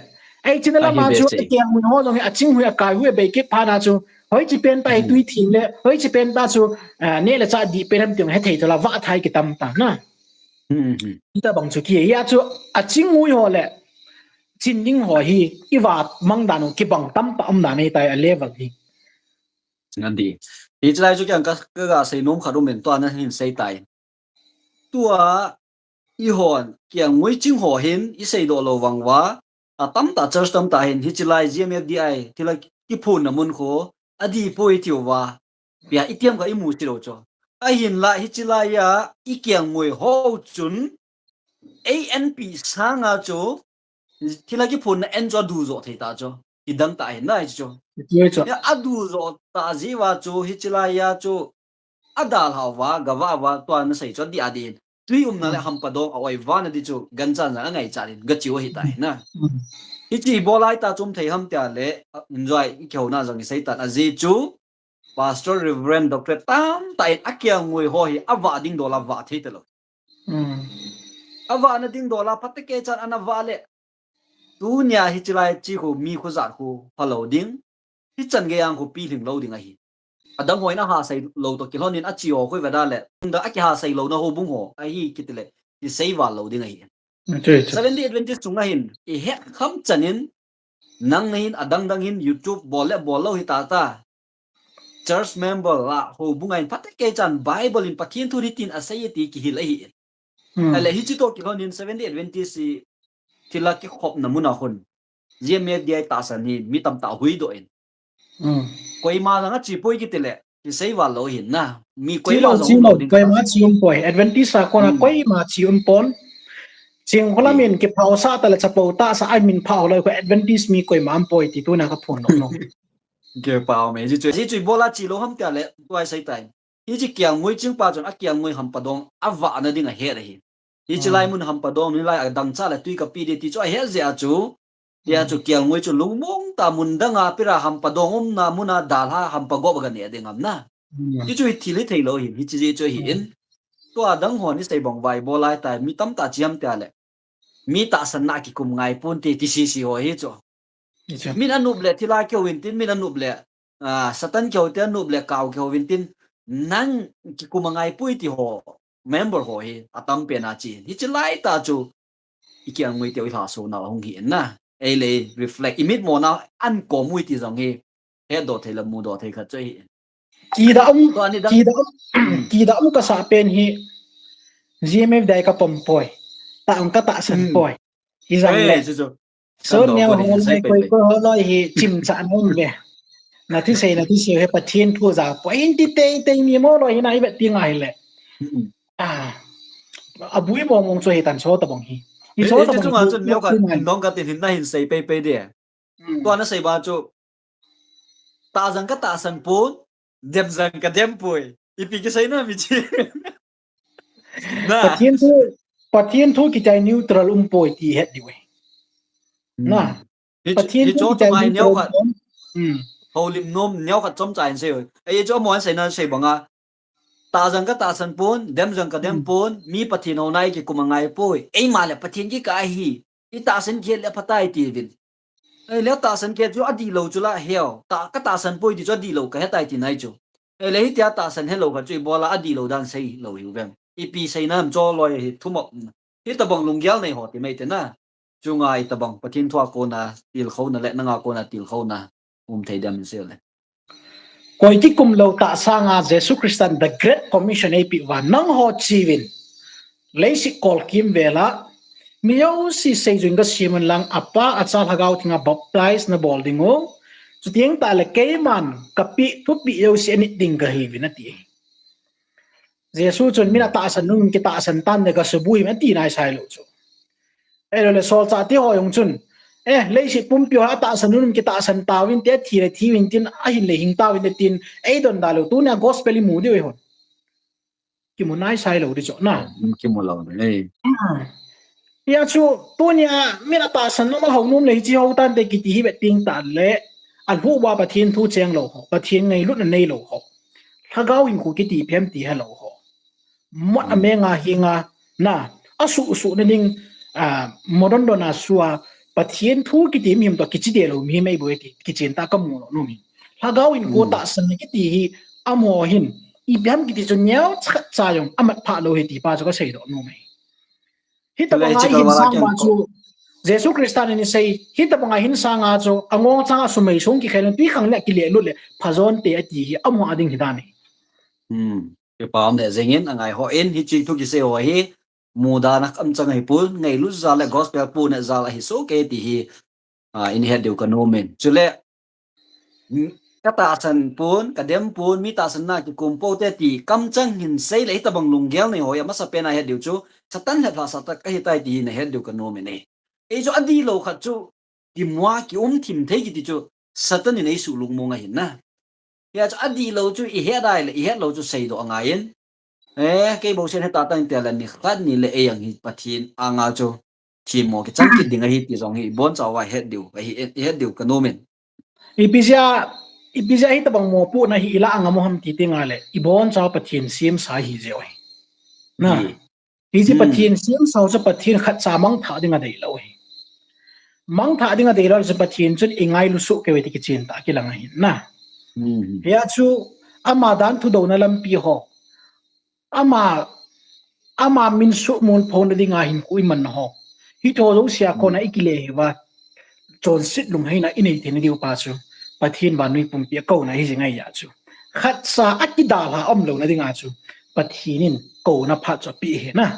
Ei china lama chu a kiel ngui ho jong hi a ching hui a kai hui a bei kit pha na chu. Hoi chi pen ta hi tui thing le, hoi chi pen ta chu, ah, neh le chah di pen am ti jong he thei ta la, va thai ki tam ta na. Ita bang chu ki, ya chu a ching ngui ho le chin ding ho hi i va mang dan u kibang tam ta um dan ei tai a level hi. Ngan di. Hi chulai chu kiang ka, ka ga sei nom khat um in tua na hin sei tai. Tua i hon kiang ngui ching ho hin i sei do lo vang va a tam ta church tam ta hin hi chulai G M F D I thila kiphun na mun kho a di poi tiu va. Pia i tiam ka i mu ti lo chu. A hin la hi chulai ya i kiang ngui ho chun A N P sanga chu thila kiphun na en chu a du zo thei ta chu. I dang ta hin na hi chu. Ya a du zo ta ji va chu hi chulai ya chu a dal hau va, ga va va, tua na sei chu a di a din. Tui um na le hampa dong a oi va na di chu gan chan jang a ngai cha din ga chiu hi ta hin na. Hi chi bo lai ta chum thei ham tia le, enjoy i keu na jang i sei tan a ji chu. Pastor, Reverend, Doctor tam ta in a kiang ngui ho hi a va ding do la va thei ta lo. A va na ding do la phat te ke chan ana va le. Tunia hi chulai chi khu mi khu zat khu pha lo ding. Hi chan ge yang khu pi hling lo ding ahi. A dang hoi na ha sei lo to kilhon in a chi ho khu va da le. Da a ki ha sei lo na ho bung ho. A hi kiti le. Ki sei va lo ding ahi. Seventh Day Adventist chunga hin i het kham chan in nang na hin a dang dang hin YouTube bol le bol lo hi ta ta. Church member la ho bunga in phat te ke chan Bible in Pathen thu ri tin a sei ti ki hil ahi. Ale hi chi to kilhon in Seventh Day Adventist i thila ki khop na mun a hun. G M F D I ta san hi mi tam ta hui do in. Koima jang a chi poi kiti le, ki sei va lo hin na. Mi koima jang lo ding. Koima chi um poi. Adventist a kona koima chi um pon. Ching kholam in ki phau sa ta le chapo ta sa ai min phau lo ko Adventist mi koima um poi ti tu na ka phun lo no. Ke pau me ji chu. Ji chu bola chi lo ham tia le, tu ai sei tai. Hi chi kiang ngui ching pa chun a kiang ngui hampa dong a va na ding a he re hi. Hi chi lai mun hampa dong ni lai a dang cha le tui ka pi de ti chu a he ze a chu. Tia chu kial ngui chu lungmong ta mun dang a pira hampa dong umna muna dalha hampa gop ga ne ding am na. Ti chu hi thil hi thei lo hi, hi chi ji chu hi in. Tua dang ho ni sei bang vai bo lai tai mi tam ta chiam tia le. Mi tahsan na kikum ngai pun ti ti si si ho hi chu. Min anup le thila keu in tin min anup le. Ah, Satan keu te anup le kau keu in tin nang kikum ngai pui ti ho member ho hi atam pe na chi. Hi chi lai ta chu. I kiang ngui te u i hla so na hung hi na. Ei le reflect i mit mo na an ko mui ti zong hi. He do thei la mu do thei khat chu hi. Kida um, kida um, kida um ka sa pen hi. G M F dai ka pom poi. Ta ang ka ta san poi. Hi zang le. So niang hong le koi koi ho loi hi chim cha na um le. Na thi sei na thi sei he Pathian thu za poi in ti tei tei mi mo loi hi na i vet ti ngai le. Ah. A bui mong mong chu hi tan so ta bong hi. Hi so ta bong chu ngan chun neo ka dong ka tin hin na hin sei pei pei de. Tua na sei ba chu. Ta zang ka ta san pun, dem zang ka dem pui. Ipi ki sei na mi chi. Na. Pathian thu, Pathian thu ki chai neutral um poi ti het di we. Na. Pathian thu ki chai neutral. Ho lim nom neo ka chom chai sei. Ei chu mo an sei na sei banga. Ta zang ka ta san pun, dem zang ka dem pun, mi Pathian ho nai ki kuma ngai poi. Ei ma le Pathian ki ka hi. I ta san ki le phatai ti vin. Ei le ta san ke chu a di lo chu la heo. Ta ka ta san poi di chu a di lo ka he tai ti nai chu. Ei le hi tia ta san he lo ka chu i bola a di lo dan sei lo hi u vem. I pi sei nam cho loi hi thu mop. Hi ta bang lunggel nei ho ti mai te na. Chu ngai ta bang Pathian thu a ko na til kho na le na nga ko na til kho na. Um thei dem se le. Koi ki kum lo ta sanga Jesu Christan the Great Commission ei pi va nang ho chiwin. Leiset kol kim vela, mi jouse seijui in ka siam un lang, a Pa, a Cha, Lhagao Theng a baptize na bol ding u. Chutiang tah le keiman ka peh thupeh jouse a nit ding ka hi uvin ati. Jesu chun min a tahsan nung, ki tahsan tan ne ka subu hi ati nai sai lo chu. Ei lo le solchah te ho jong chun. Eh, leiset pumpi ho a tahsan nung, ki tahsan tauvin te thi le thi uvin tin a hin le hing tauvin te tin. Ei don da lo tu ne gospel i mu diu ei hon. Kimu nai sai lo di chu na. Kimu lo ni. Hia chu tunia min a tahsan nom a ho nom le hi chi ho tan te kiti hi ve ting ta le. A lhuh uva Pathian thu cheng lo ho. Pathian ngailutna nei lo ho. Lhagao hinkho kiti phem ti he lo ho. Mot a menga hinga na. A suh suh na ding a modon don a sua Pathian thu kiti mi him to kichi de lo mi him ei boi ti kichen ta ka mu lo nom hi. Lhagao hinkho tahsan na kiti hi amo hin. I biam kiti chu neo cha cha jong a mat pha lo hi ti pa chu ka sei doh nom e. Hi ta banga i hin sang ma chu Jesu Christa ni sei, hi ta banga hin sanga chu a ngong changa sumei sung ki khel pi khang le ki le lut le pha jon te ati hi amo a ding hi dan hi. Hmm. Ki pa um le jeng in a ngai ho in hi chi thu ki sei ho hi. Muda na kam chang hi pun, ngailut jal le gospel pun ne jal a hi so ke ti hi. A, in het diu ka nom in. Chule, ka tahsan pun, ka dem pun, mi tahsan na kikum po te ti, kam chang hin sei le hi ta bang lunggel nei ho a masa pen a het diu chu, Satan le lhasa ta ka hi tai ti hi na het diu ka nom in e. Ei chu a di lo khat chu, ki mua ki um thim thei kiti chu, Satan in ei su lung mong a hin na. Hia chu a di lo chu i het dai le, i het lo chu sei doh a ngai in. Eh, kei bo sen he ta tang te le ni khat ni le ei ang hi Pathian anga chu. Thim mo ki chang kit ding a hi ti jong hi bon chau a het diu, a hi het diu ka nom in. Ipi jia, ipi jia hi ta bang mo pu na hi i la anga mo ham ti ti nga le, i bon chau Pathian siam sa hi jeo hi. Na. Hi chi Pathian siam sa chu Pathian khat cha mang tha ding a dei lo hi. Mang tha ding a dei lo chu Pathian chun i ngailu su ke ve ti kichen ta ki lang a hin na. Hia chu ama dan thu do na lampi ho. Ama, ama min su mul pho na ding a hin ku i man ho. Hi tho jo sia ko na i ki le hi va. Chonset lungheina i nei thei na diu pa chu Pathian vannoi pumpi a kona hi jing ahi a chu. Khat cha a kidalha um lo na ding a chu Pathian in kona phat chu a pe hi na.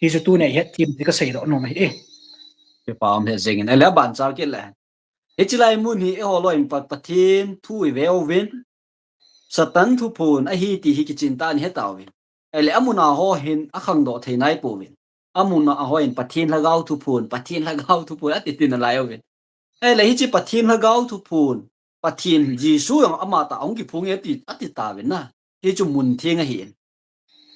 Hi chu tuni a i het thim ti ka sei doh nom ahi e. Ki pa um he jeng in a le ban chau kit le. Hi chi lai mun hi e ho lo in Pathian thu i ve uvin. Satan thuphon a hi ti hi kichen ta ni he ta uvin. Ei le a mun a ho hin a khang doh thei nai po uvin. A mun a ho hin Pathian Lhagao thuphon, Pathian Lhagao thuphon a ti ti na lai uvin. Ei le hi chi Pathian Lhagao thuphon, Pathian Jesu jong ama ta hung kiphung e ti, a ti ta uvin na. Hi chu mun theng a hi in.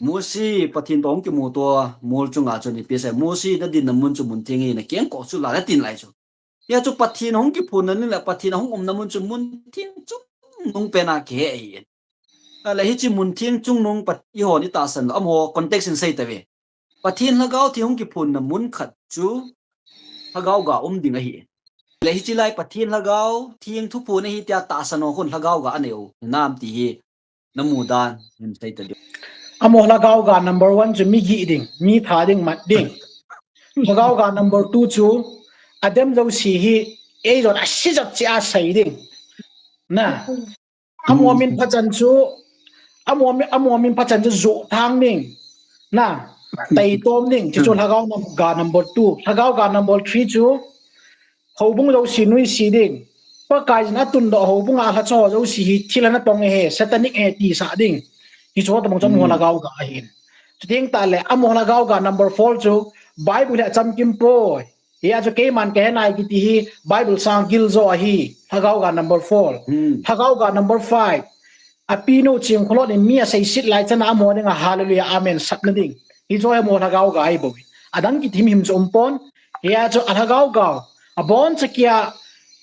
Mosi Pathian to hung kimu to mol chunga chun ipi sei. Mosi na din na mun chu mun theng hi na keng ko chu la na tin lai chu. Hia chu Pathen hung kiphunna mun le Pathen hung umna mun chu mun theng chungnung pena kihe ahi. Ahile hiche mun theng chungnung Pat-, eihon itahsan lou, amaho context in sei tave. Pathen Lhagao Theng hung kiphunna mun khat chu Lhagao ga um ding ahi. Le hiche lai Pathen Lhagao Theng thuphon ahi tia tahsan ho khun Lhagao ga anei u hinam ti hi namu dan hin sei tading. Amaho Lhagao ga number one chu mi gih ding, mi that ding, mat ding. Lhagao ga number two chu adem jouse hi eijong asei jep cheh a sei ding. Na. Amaho min phachan chu, amaho min, amaho min phachan chu joh thang ding. Na. Taitom ding. Chu chu Lhagao nam-, ga number two. Lhagao ga number three chu houbung jouse nuisat ding. Pakai in atundoh houbung a lhacha ho jouse hi thil ana tong ahi, satanic ahi tisah ding. Hiche ho tobang chu amaho Lhagao ga ahin. Chuteng tahle amaho Lhagao ga number four chu Bible hi achamkim poi. Hia chu keiman kahe nai kiti hi Bible sang giljo ahi. Lhagao ga number four. Lhagao ga number five. Apinu Chingkholon in mi aseiset lai chan a amaho dinga hallelujah, amen sapna ding. Hiche amaho Lhagao ga ahi bou. Adang kiti himhim chu umpon. Hia chu a Lhagao gao, aboncha kia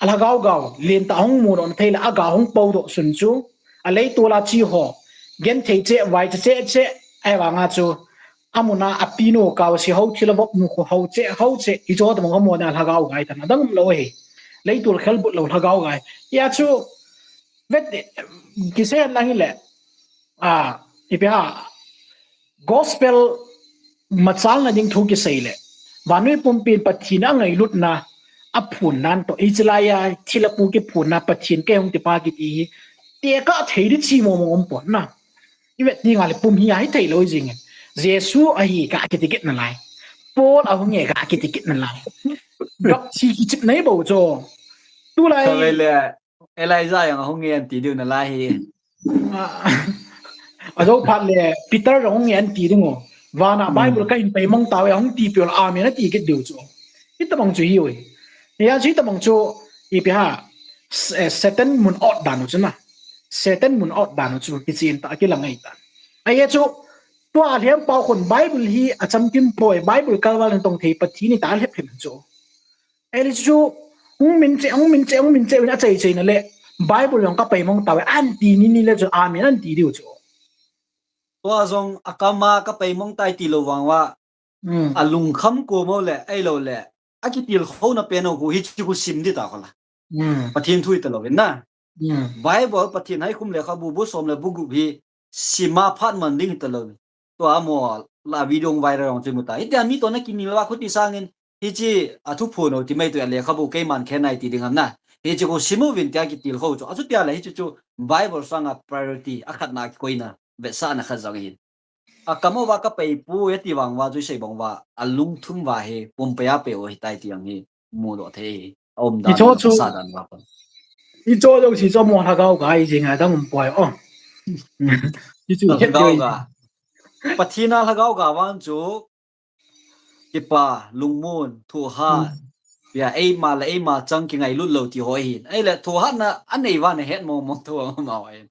a Lhagao gao lentah hung mudoh na thei le aga hung podoh sun chu aleitol a che ho genthei cheh, vaicha cheh cheh, ahivanga chu amun a apinu kaose ho, thilha vop nu ho cheh ho cheh, hiche ho tobang amaho dinga Lhagao ga ahitan, adang umlou ahi. Leitol khelbut lou Lhagao ga ahi. Hia chu vet kisei lang hile, a, ipi ham, gospel machalna ding thu kisei le, vannoi pumpin Pathen angailutna aphun nan toh, hiche laiya thilha pu kiphunna Pathen kei hung tipa kiti hi tekah thei ding chi mong mong umpon na. Ivet ding ale pum hi ahithei lou jing e. Jesu ahi ga kiti kit nalai. Paul ahung e ga kiti kit nalai. Gapchi kichep nei bou chu. Tulai Elijah jong ahung e anti diu nalai hi. A, ajou phat le Peter jong hung e anti ding u. Vana Bible kahin peimong tauve ahung ti peh le amen ati kit diu chu. Hitobang chu hiuve. Hia chu hitobang chu ipi ham, S-, eh, Satan mun ot dan u chu na. Satan mun ot dan u chu hichen tah a kilang ahitan. Ahia chu tua lhempau khun Bible hi achamkim poi, Bible kalval in tong thei Pathen ahi tia lhep lhep chu. Ahile chu hung min cheh, hung min cheh, hung min cheh in achai chai na le Bible jong kapeimong tauve anti ni ni le chu amen anti diu chu. Tua jong akam a kapeimong tai tilou vang uva. Alungkham kom u le, ahilou le akitilkhouna pen u khu hiche khu sim ding ta kho la. Pathen thu hita louvin na. Bible, Pathen haikhum lekhabu bu som le bu gup hi sima phat man ding hita louvin. Tua amaho la video viral jong chu imu ta. Hitia mi toh na kimil uva khuti sangin hiche a thuphon u ti mai tu a lekhabu keiman khen nai ti ding ham na. Hiche khu sim uvin tia kitilkhou chu. Achutia le hiche chu Bible sanga priority akhatna kikoina vetsahna khat jong ahin. Akam uva kapeipoi ati vang uva chu isei bang uva alungthim uva hi pumpei a pei u ahitai ti jong hi mudoh thei hi. Aumdan chu sa dan uva kon. Hiche jouse chu amaho Lhagao ga ahi jing a dang umpoi o. Hichu Lhagao ga. Pathen a Lhagao ga vang chu kipa, lungmon, thohhat. Pia eima le eima chang kingailut lou ti ho ahin. Ahile thohhatna anei uva nahet mong mong thou amaho ahin.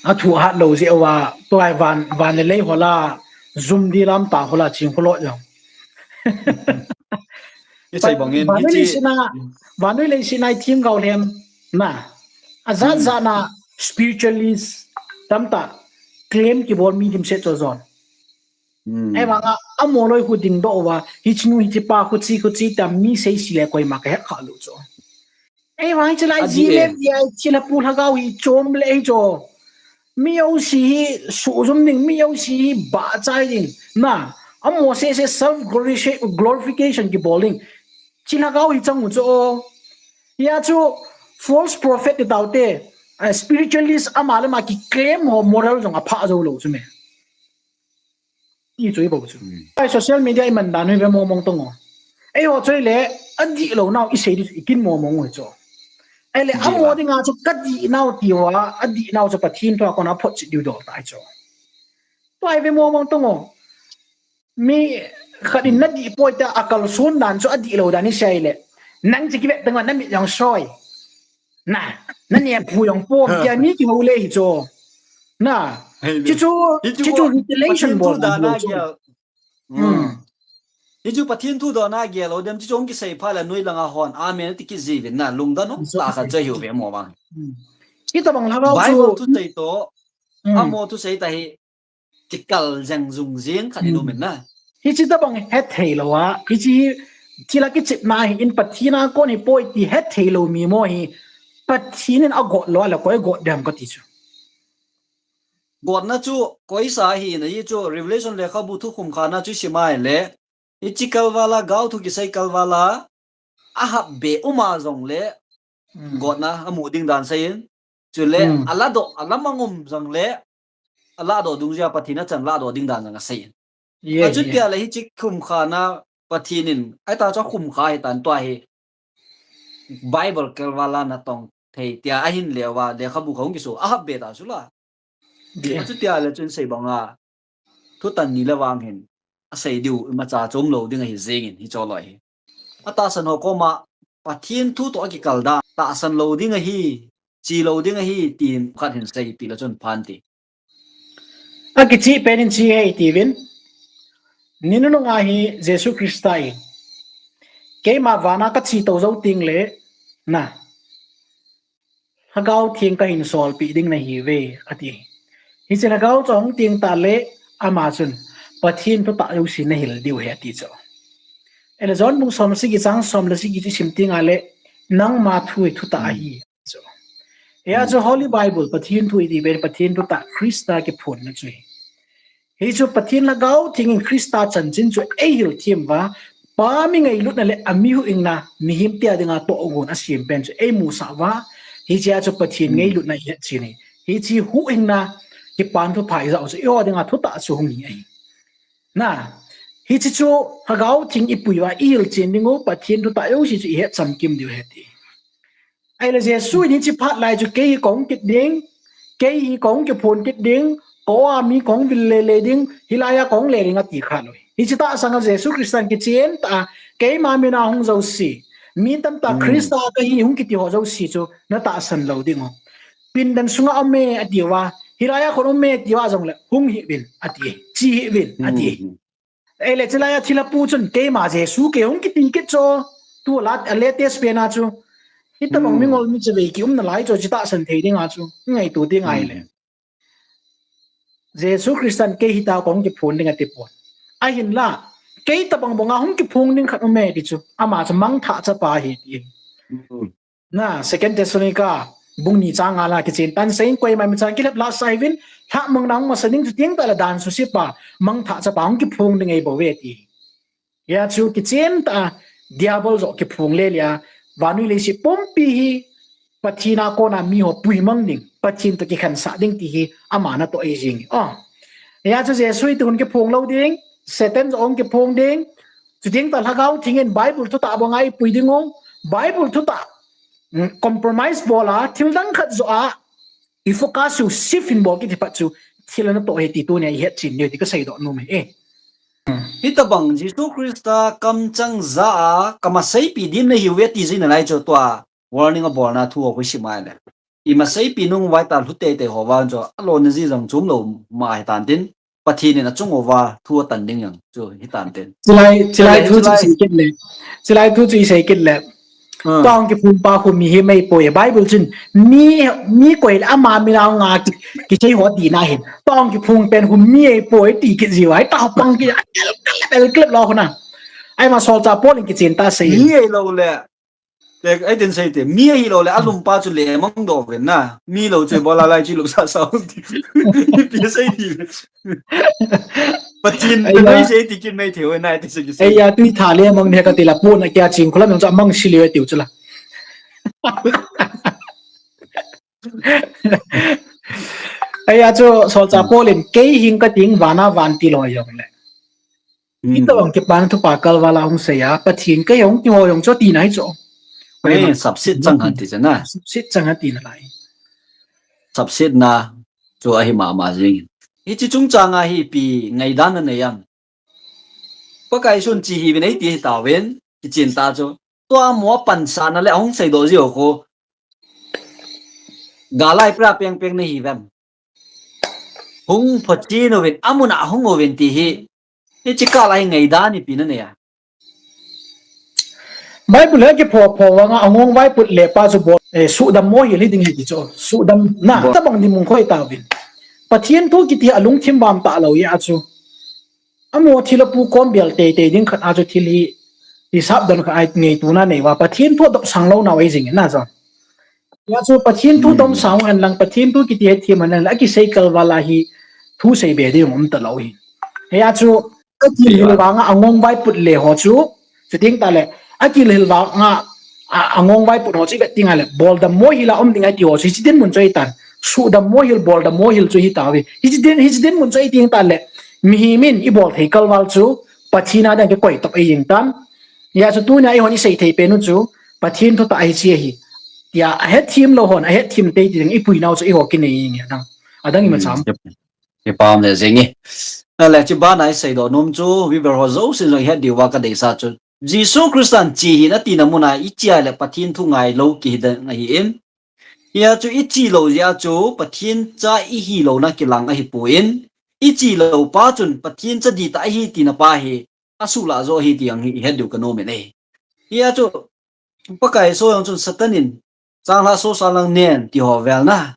Athohhat lou jeh uva, tua hi van, van le lei ho la, jum di lam ta ho la, Chingkholon jong. Isei bangin, vannoi leiset a, vannoi leiset a ithemgao lhem, na. Ajat jat na, spiritualist, tamtah, claim kibol mi dimset cho jon. Ahivanga, amaho loi khu dingdoh uva, hiche nu hiche pa khu chi khu chi tam mi seise le koima kahet kha lou cho. Ahivang hiche lai ji le ji ai thilha pu Lhagao hi chom le hi cho. Mi jouse hi sujum ding, mi jouse hi bahchai ding. Na, amaho seise self glorification kibol ding. Hiche Lhagao hi chang u cho. Hia chu false prophet ti taute, spiritualist ama le ama kiclaim ho moral jong aphah jou lou chu me. Ti chu ibol chu. Ai social media iman dan hi ve mong mong tong o. Eiho choi le adih lou nau isei di ikin mong mong u chu. Ahile amaho dinga chu kadih nau ti uva, adih nau chu Pathen thu a kona photchet diu dol tai chu. Tua hi ve mong mong tong o. Mi khat in nadih poi tia akalson dan chu adih lou dan isei le. Nang chu kivet teng uva namit jong soi. Na, nanephu jong pom tia mi kihou le hi chu. Na, hichu, hichu retaliation bol dan chu. Hichu Pathen thu dona gel lou dem chu hung kisei phat le noi langa hon amen ti kit jiuvin na, lungdon um tah khat chu ahiuve mo vang. Hitabang lhagao chu Bible thusei toh, amaho thusei tah hi kikal jeng jung jing khat in um in na. Hichi tabang hethei lou a, hichi hi thil a kichepna hi in Pathen a kon hi poi ti hethei lou mi mo hi Pathen in agot lou a le koi got dem kati chu. Gotna chu koisa hi na hi chu Revelation lekhabu thukhum khana chu isim a le, hichi kalvala gao thu kisei kalvala ahap be uma jongle gotna amu ding dan seiyin. Chule aladoh, alamang um jongle aladoh dungjui a Pathen achan ladoh ding dan jong aseiyin. Achutia le hichi khum khana Pathen in, ahi ta chu khum kha hitan tua hi Bible kalvala natong thei tia ahin leuva lekhabu kha hung kiso ahap be ta chu la. Achutia le chun sei banga thutan ni le vang hin asei diu imacha chom lou ding ahi jengin hicho loi hi. Atahsan ho koma Pathen thu toh akikal dan tahsan lou ding ahi, chi lou ding ahi tin khat hin seipi le chun phan ti. Akichi pen in chi hi tiuvin. Ni nunung a hi Jesu Christa in, keima vana kache tou jou teng le, na, Lhagao Theng kahin solpeh ding nahiuve, ati. Hiche Lhagao chu ahung teng tah le, ama chun, Pathen thutah jouse nahil diu ahi ati chu. Ele John bung som le sagi chang som le sagi chu isim teng a le, nangma thu hi thutah ahi, chu. Hia chu Holy Bible, Pathen thu iti pen, Pathen thutah, Christa kiphonna chu hi. Hichu Pathen Lhagao Theng in Christa chanchin chu eihil them uva, Pa mi ngailutna le ami huhhingna, mihem tia dinga tohgon asem pen chu eimusah uva, hichea chu Pathen ngailutna ihet chen ahi. Hiche huhhingna, kipan thupha ijah u chu eiho dinga thutah chu hung hi ahi. Na, hiche chu Lhagao Theng ipui uva, ihil chen ding u, Pathen thutah jouse chu ihet chamkim diu ahi ti. Ahile Jesu in hiche phat lai chu kei hi kahung kit ding, kei hi kahung kiphong kit ding, ka-o a mi kahung vil lele ding, hilai a kahung le ding ati kha lou. Hiche tahsan a Jesu Christa in kichen tah a, keima mina hung jouse, mi tamtah Christa kahi hung kiti ho jouse chu natahsan lou ding u. Pindan sunga um e ati uva, hilai a khun um e ati uva jongle, hung hih uvin ati, che hih uvin ati. Ahile chulai a thilha pu chun keima Jesu kei hung kiti kit chu, tu la a latest pen a chu. Hitobang mingol mi chavei kiumna lai chu, chu tahsan thei ding a chu, ngaito ding ahile. Jesu Christa in kei hita kahung kiphong ding ati pon. Ahinla, kei tobang banga hung kiphong ding khat um e ti chu, ama chu mangthah chapa ahi ti. Na, Second Thessalonica, bung ni chang nga la kichen tan seiyin koima imacha kilhep lhahsah hih uvin, lhahmangna hung masa ding chuteng tah le dan suse pa, mangthah chapa hung kiphong ding ahi bouve ti. Hia chu kichen tah a, Diabol joh kiphong le le a, vannoi leiset pumpi hi, Pathen a kona miho puimang ding, Pathen toh kikhansah ding ti hi, ama natoh ahi jeng. O. Hia chu Jesu hi tun kiphong lou ding, Satan joh hung kiphong ding, chuteng tah Lhagao Theng in Bible thutah banga eipui ding u, Bible thutah compromise bol a, thil dang khat joh a, i focus u shift in bol kit hi pat chu, thil anatoh ahi ti tunia ihet chen diu ti kaseidoh nom e. Hitobang Jesu Christa kamchang ja a, kamaseipi ding nahiuve ti jing nalai chu tua, warning abolna thu a khu isim a le. Imaseipi nung uva ita lhu teitei ho vang chu, alona ji jong chom lou ma hitan tin. Pathen in achung uva thu atan ding jong chu hitan tin. Chulai, chulai thu chu isei kit le. Chulai thu chu isei kit le. Tua hung kiphong pa khu mihem ahipoi. Bible chun mi, mi koi le ama mina nga ki, kisei ho tina hin. Tua hung kiphong pen khu mi ahipoi ti kit jiu ahi, tua pang kit, el klep, el klep lou khu na. Ahima solchah Paul in kichen tah a asei. Mi ahilou le. Te, ahi tin sei te, mi ahilou le, alumpa chu lemang doh uvin na. Mi lou chu ibola lai chu ilupsah sah u ti. Ipi asei ti. Pathen, Pathen in asei ti kit mai thei u na, ti sei kisei. Eia, tui tha lemang ne kati la, pon a kia ching khu la, nang chu amang si le tiu chu la. Eia chu, solchah Paul in, kei hing kating vana van ti lou jong le. Hitobang kipan thupha kalval a hung sei a, Pathen kei hung ti ho jong chu tina hi chu. Sapset chang hen ti chu na. Sapset chang hen tina lai. Sapsetna chu ahi mama jengin. Hiche chungchang a hi ipi ngaidan nanei em. Pakai sun chi hi vin eiti hi tauvin, kichen tah chu. Tua mo pansahna le ahung seidoh jiu khu. Galai pra peng peng nahi vem. Hung phachen uvin, amun a hung uvin ti hi. Hiche kah lai ngaidan ipi nanei a. Bible hi kipho pho vanga angong vaiput le pa chu bol, eh, suhdam mohil hi ding ahi ti chu. Suhdam na, tabang dinmun khoi tauvin. Pathen thu kiti hi alungthim vam talou ahi a chu. Amaho thil apukom bel teitei ding khat a chu thil hi, hisap don khat a ngaituna nei uva. Pathen thu adopsang lounau ahi jing in na chu. Hia chu Pathen thu tomsang hen lang, Pathen thu kiti hethem hen lang, akisei kalval a hi thusei be ding um talou ahi. Hia chu akilhil vanga angong vaiput le ho chu, chuteng tale, akilhil vanga, a, angong vaiput ho chu ivet tengle, boldam mohil a um ding ahi ti ho chu, hiche dinmun chu ahitan, suhdam mohil, boldam mohil chu hitauve. Hiche din, hiche dinmun chu ahi teng tale, mihem in ibol thei kalval chu, Pathen a ding kikoi top ahi jeng tan. Hia chu tunia eihon isei thei pen u chu, Pathen thutah ahi che ahi. Tia ahethem lou hon, ahethem teitei ding ipuinau chu eiho kinei nge dang. Adang imacha um. Kipa um le jeng e. Ahile, hiche bana isei doh nom chu, viewer ho jousen jong ihet diuva kadeisah chu, Jesu Christan che hih in atina muna iche a le Pathen thu ngailou kihi ding ahin. Hia chu iche lou jeh a chu Pathen cha ihilouna kilang ahipoi. Iche lou pa chun Pathen cha dihtah ahi tina pa hi asuhlah joh ahi ti jong hi ihet diu kanom in e. Hia chu Pakai Jesu jong chun Satan in changlhah sosa lang nen ti ho vel na.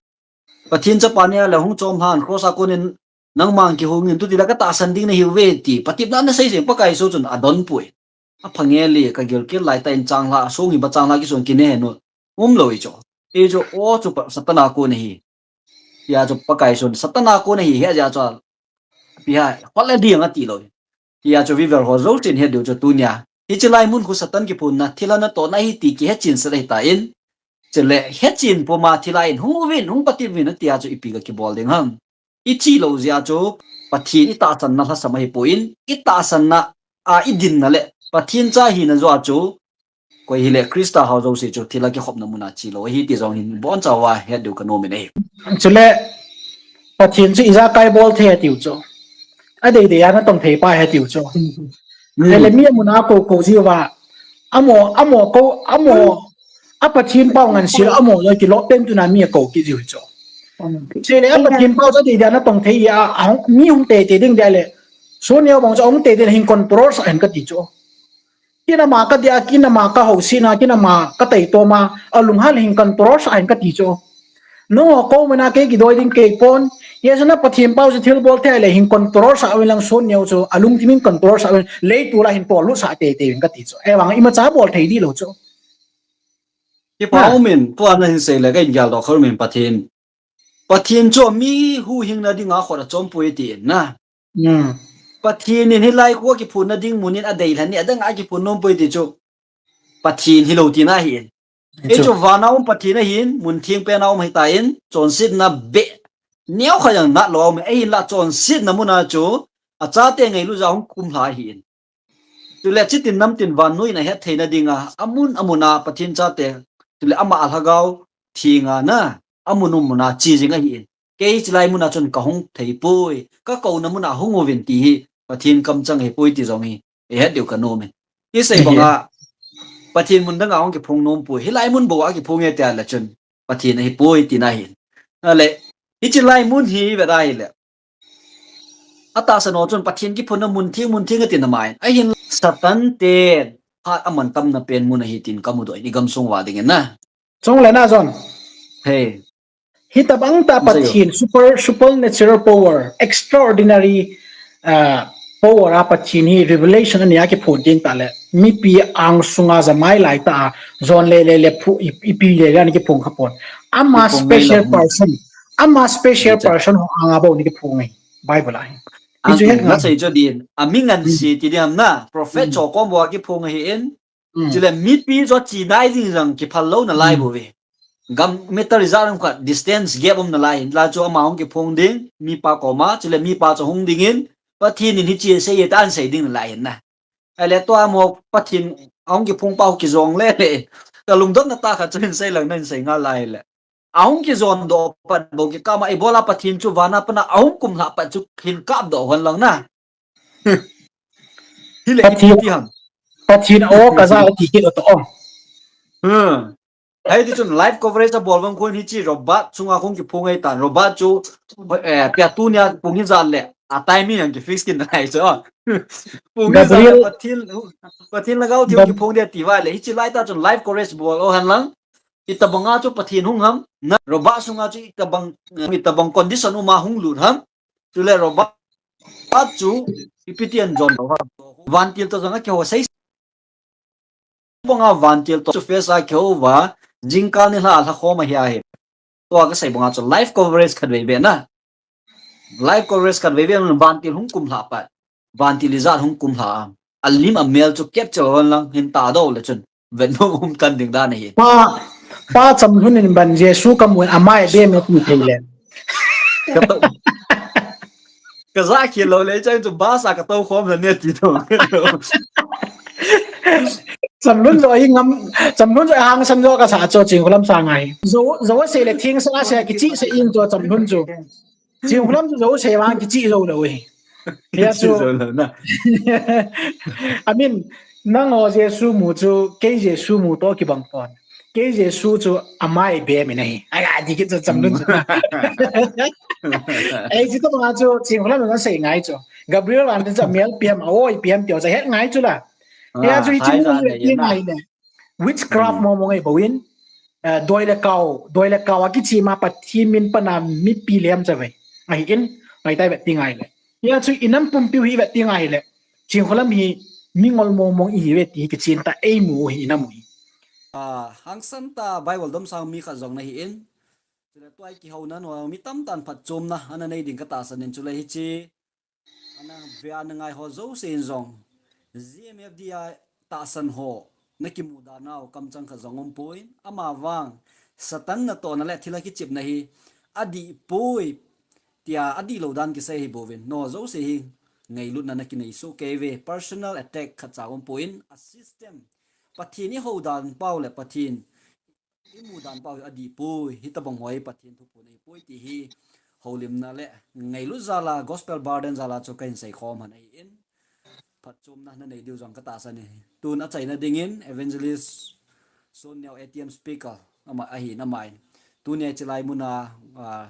Pathen chapa nea le hung chom lhan cross a konin nangma kihungin tuti la katahsan ding nahiuve ti. Patepna nasei jeng Pakai Jesu chun adonpoi. Apha ngel e, kagilkel laitah in changlhah, song hi ba changlhah kison kine henu. Umlou ahi chu. Hichu o chu pa, Satan a kon ahi. Hia chu Pakai Jesun Satan a kon ahi, hia jeh chu. Pi ha, hol le ding atilou. Hia chu viewer ho jousen het diu chu tunia. Hiche lai mun khu Satan kiphunna, thilha natohna ahi ti kihetchen sel ahitan. Chule hetchen puma thilha in hung uvin, hung patep uvin atia chu ipi kakibol ding ham. Iche lou jeh a chu Pathen itahsanna lhasam ahipoi, itahsanna a idinna le Pathen cha hina joh a chu koi hile Christa hao jouse chu thilha kikhopna mun a che lou ahi ti jong hin bonchauva het diu kanom in ahi. Chule Pathen chu ijakai bol thei atiu chu. Adeidei a natong thei pa ahi atiu chu. Ahile mi amun a kou kou jiuva. Amaho, amaho kou, amaho, a Pathen pao ngansi lou, amaho jong kilop pen tuna mi akou kit jiu chu. Chule a Pathen pao chu adeidei a natong thei a, a hung, mi hung teitei ding ding le. Sun Neo bang chu ahung teitei le hin control sah hen kati chu. Kin ama kadia, kin ama kahousetna, kin ama kataitom a, alunghang le hin control sah hen kati chu. Nangho kou mana kei kidoi ding kei pon. Jesu na Pathen pao chu thilbol thei le hin control sah uvin lang Sun Neo chu, alungthim in control sah uvin, leitol a hin tollut sah teitei uvin kati chu. Ahivang imacha bol thei di lou chu. Kipa umin, tua nahin sei le kahin geldoh kha umin Pathen. Pathen chu mi huhhingna dinga khut achom poi tin na. Pathen in hilai khu akiphunna ding mun in adeilhen in adang a kiphun nom poi ti chu. Pathen hilou tina ahin. Hichu vana um Pathen ahin, mun theng pena um ahitan, chonsetna beh neokhat jong nat lou a um, ahinla chonsetna muna chu, achate ngailut jeh a hung kumlha ahin. Chule chitin namtin vannoi in ahet theina dinga, amun amun a Pathen chate, chule ama alhagao thenga na, amun um mun a che jing ahin. Kei chulai mun a chun kahung thei poi, kakouna mun a hung uvin ti hi, Pathen kamchang ahipoi ti jong hi, ihet diu kanom e. Isei banga, Pathen mun danga hung kiphong nom poi, hilai mun bou a kiphong e tia le chun, Pathen ahipoi tina ahin. Ahile, hiche lai mun hi ivet a ahile. Atahsan ho chun Pathen kiphunna mun theng, mun theng atin amai. Ahin Satan ten phat aman tamna pen mun ahi tin kamudoh in igamsung uva dingin na. Chule na John. He. Hitabang tah Pathen super, supernatural power, extraordinary, ah, power a Pathen hi revelation a nia kiphong ding tah le. Mipi angsunga jamai laitah a, John le le le phu, i, ipi le le ana kiphong kha pon. Ama special person. Ama special person ho anga bou ana kiphong ahi. Bible a hi. Hichu het ngai. Nasei chu din, ami ngansi ti diam na, prophet chu kom bou a kiphong ahin. Chule mipi chu ache nai ding jong kiphal lou nalai bouve. Gam meter ijat ham khat distance gap um nalai hin. La chu ama hung kiphong ding, mipa koma, chule mipa chu hung dingin, Pathen in hiche asei e tin asei ding nalai hin na. Ahile tua mo Pathen ahung kiphong pa ho kijong le le. Kalungdonna tah khat chu hin sei lang nahin sei ngal lai le. Ahung kijon doh pat bou kikah ma, ibola Pathen chu vana pat a ahung kumlha pat chu hin kapdoh hon lang na. Hile Pathen, ipi ti ham. Pathen o kaja ti kit o to o. Hmm. Hiti chun live coverage abol vang khun hiche Robert chunga hung kiphong ahitan. Robert chu, eh, pia tunia phung hijat le. a timing ang ki fix kin nai chu. Pung Gabriel Pathin, Pathin lhagao thim ki phong dia ti va le, hichi lai ta chun live coverage bol o han lang. Itabanga chu Pathin hung ham, na Robert sunga chu itabang, itabang condition uma hung lut ham. Chule Robert chu ipi ti an jon lo ham. Vantil to jong a kiho sei banga vantil to chu face a kiho va, jingkal ni lha lha khom a hi a hi. Tua ka sei banga chu live coverage khat vei ve na. Live coverage khat vei ve na vantil hung kum lha pa. Vantil ijat hung kum lha. A lim a mel chu capture hon lang hin ta do le chun. Ven hung um kan ding dan a hi. Pa, pa Chamlhun in ban Jesu ka mun a mai be me ti thei le. Ka to. Ka za khel lo le chang chu ba sa ka to khom na ne ti to. Chamlhun jo hi ngam, Chamlhun jo hang san jo ka sa cho Chingkholam sa ngai. Jo, jo se le thing sa se ki chi se in jo Chamlhun jo. Chingkholam jo se vang ki chi jo lo hi. Ya chu. I mean, nang o Jesu mu chu, kei Jesu mu to ki bang pon. Kei Jesu chu a mai be mi na hi. Ai, a di ki chu Chamlhun chu. Ei, chi to ma chu, Chingkholam na sei ngai chu. Gabriel an chu mel piam, a oi piam tio cha het ngai chu la. Ya chu hi chi mu le piam ngai le. Witchcraft mo mo ngai bawin, eh, doi le kau, doi le kau a kichi ma Pathin min pana mipi lem cha vei. Ahi in, ngai tai vet ti ngai le. Ya chu inam pumpiu hi vet ti ngai le. Chingkholam hi mingol mo mo i hi vet ti kichin ta ei mu hi inam hi. Ah, hangsan ta Bible dom sang mi kha jong na hi in. Chule tuai ki ho na no mi tam tan phat chom na, ana nei ding ka ta san in chule hi chi. Ana vea na ngai ho jo se in jong. G M F D a tahsan ho. Na kimu da nau kam chang kha jong um poi. Ama vang. Satan na to na le thila kichip na hi. A di poi. Tia a di lo dan kisei hi bovin. No jo se hi. Ngailut na na kinei su kei ve. Personal attack kha cha um poi. A system. Pathin i ho dan pau le Pathin. I mu dan pau hi a di poi, hi tabang hoi Pathin thu pun ei poi ti hi holimna le ngailut jala gospel burden jala chu ka hin sei khom han ei in. Phat chom na na nei diu jong ka ta sa ni. Tun a chaina dingin evangelist Son Neo A T M speaker ama ahi na mai. Tuni a chilai muna, ah,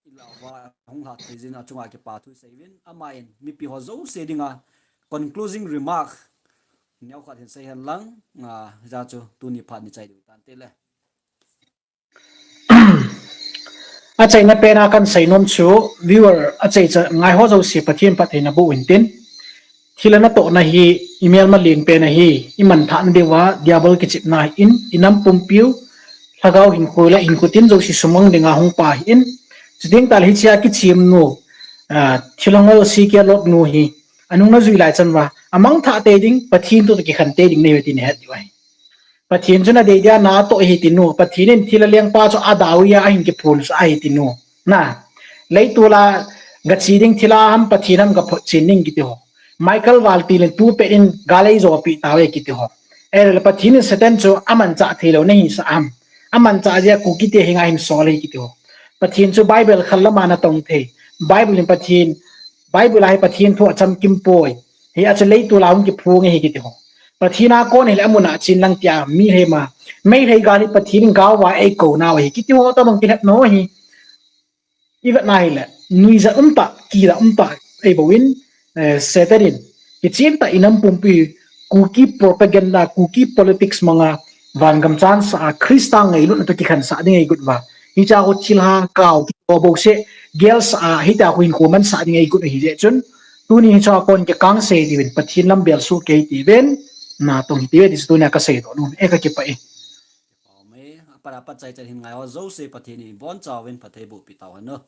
Ilava hung lha thei jin a chunga kipa thu sei vin, ama in mipi ho jo se dinga concluding remark neo khat hin sei hen lang, a, ja chu tuni phat ni chai ding tan te le. A chaina pen a kan sei nom chu viewer a chai cha ngai ho jo se Pathin phat theina bu in tin. Thil ana tohna hi, i melma lenpen ahi, i manthahna diuva, Diabol kichepna ahin, i nam pumpiu, lhagao hinkho le hinkho tin jouse sumang dinga hung pa ahin, chuteng tahle hichea kichemnu, ah, thilha ngol seikhel lotnu hi, anung najui lai chan uva, amangthah tei ding, Pathen toh kikhen tei ding nahiuve ti nahet diu ahi. Pathen chun adei dia natoh ahi tinu, Pathen in thilha lengpa chu adau a ahin kiphonsah ahi tinu. Na, leitol a gache ding thilha ham Pathen ham gaphotchen ding kiti ho. Michael Waltz in tupet in gal eijopi tauve kiti ho. Ahile Pathen in Satan chu amanchah theilou nahisah ham. Amanchah jeh a Kukite henga ahin sol ahi kiti ho. Pathen chu Bible khat lama natong thei. Bible in Pathen, Bible a hi Pathen thu achamkim poi. Hia chu leitol a hung kiphong ahi kiti ho. Pathen a kon ahile amun a chen lang tia mi lheima. Meilhei gal hi Pathen in gaova eikou nau ahi kiti ho tobang kilhep nom ahi. Ivet na hile, nuijat umtah, kijat umtah, eibouvin, eh, Satan in, kichentah inam pumpi, Kuki propaganda, Kuki politics manga, vangam chansah a, Christa ngailutna toh kikhansah ding eigot uva. Hichea ho thilha, kao, kitoh bouseh, gelsah a, hitia ho hinkho mansah ding eigot ahijeh chun, tuni hichea kon kikang sei diuvin, Pathen lam belsoh kei tiuvin, natong hitiuve ti chu tunia kaseidoh nom e, kakipah e. Amen. Apat apat chai chan hin ngai ho jouse Pathen in ibonchauvin phatthei bohpi tauhen o.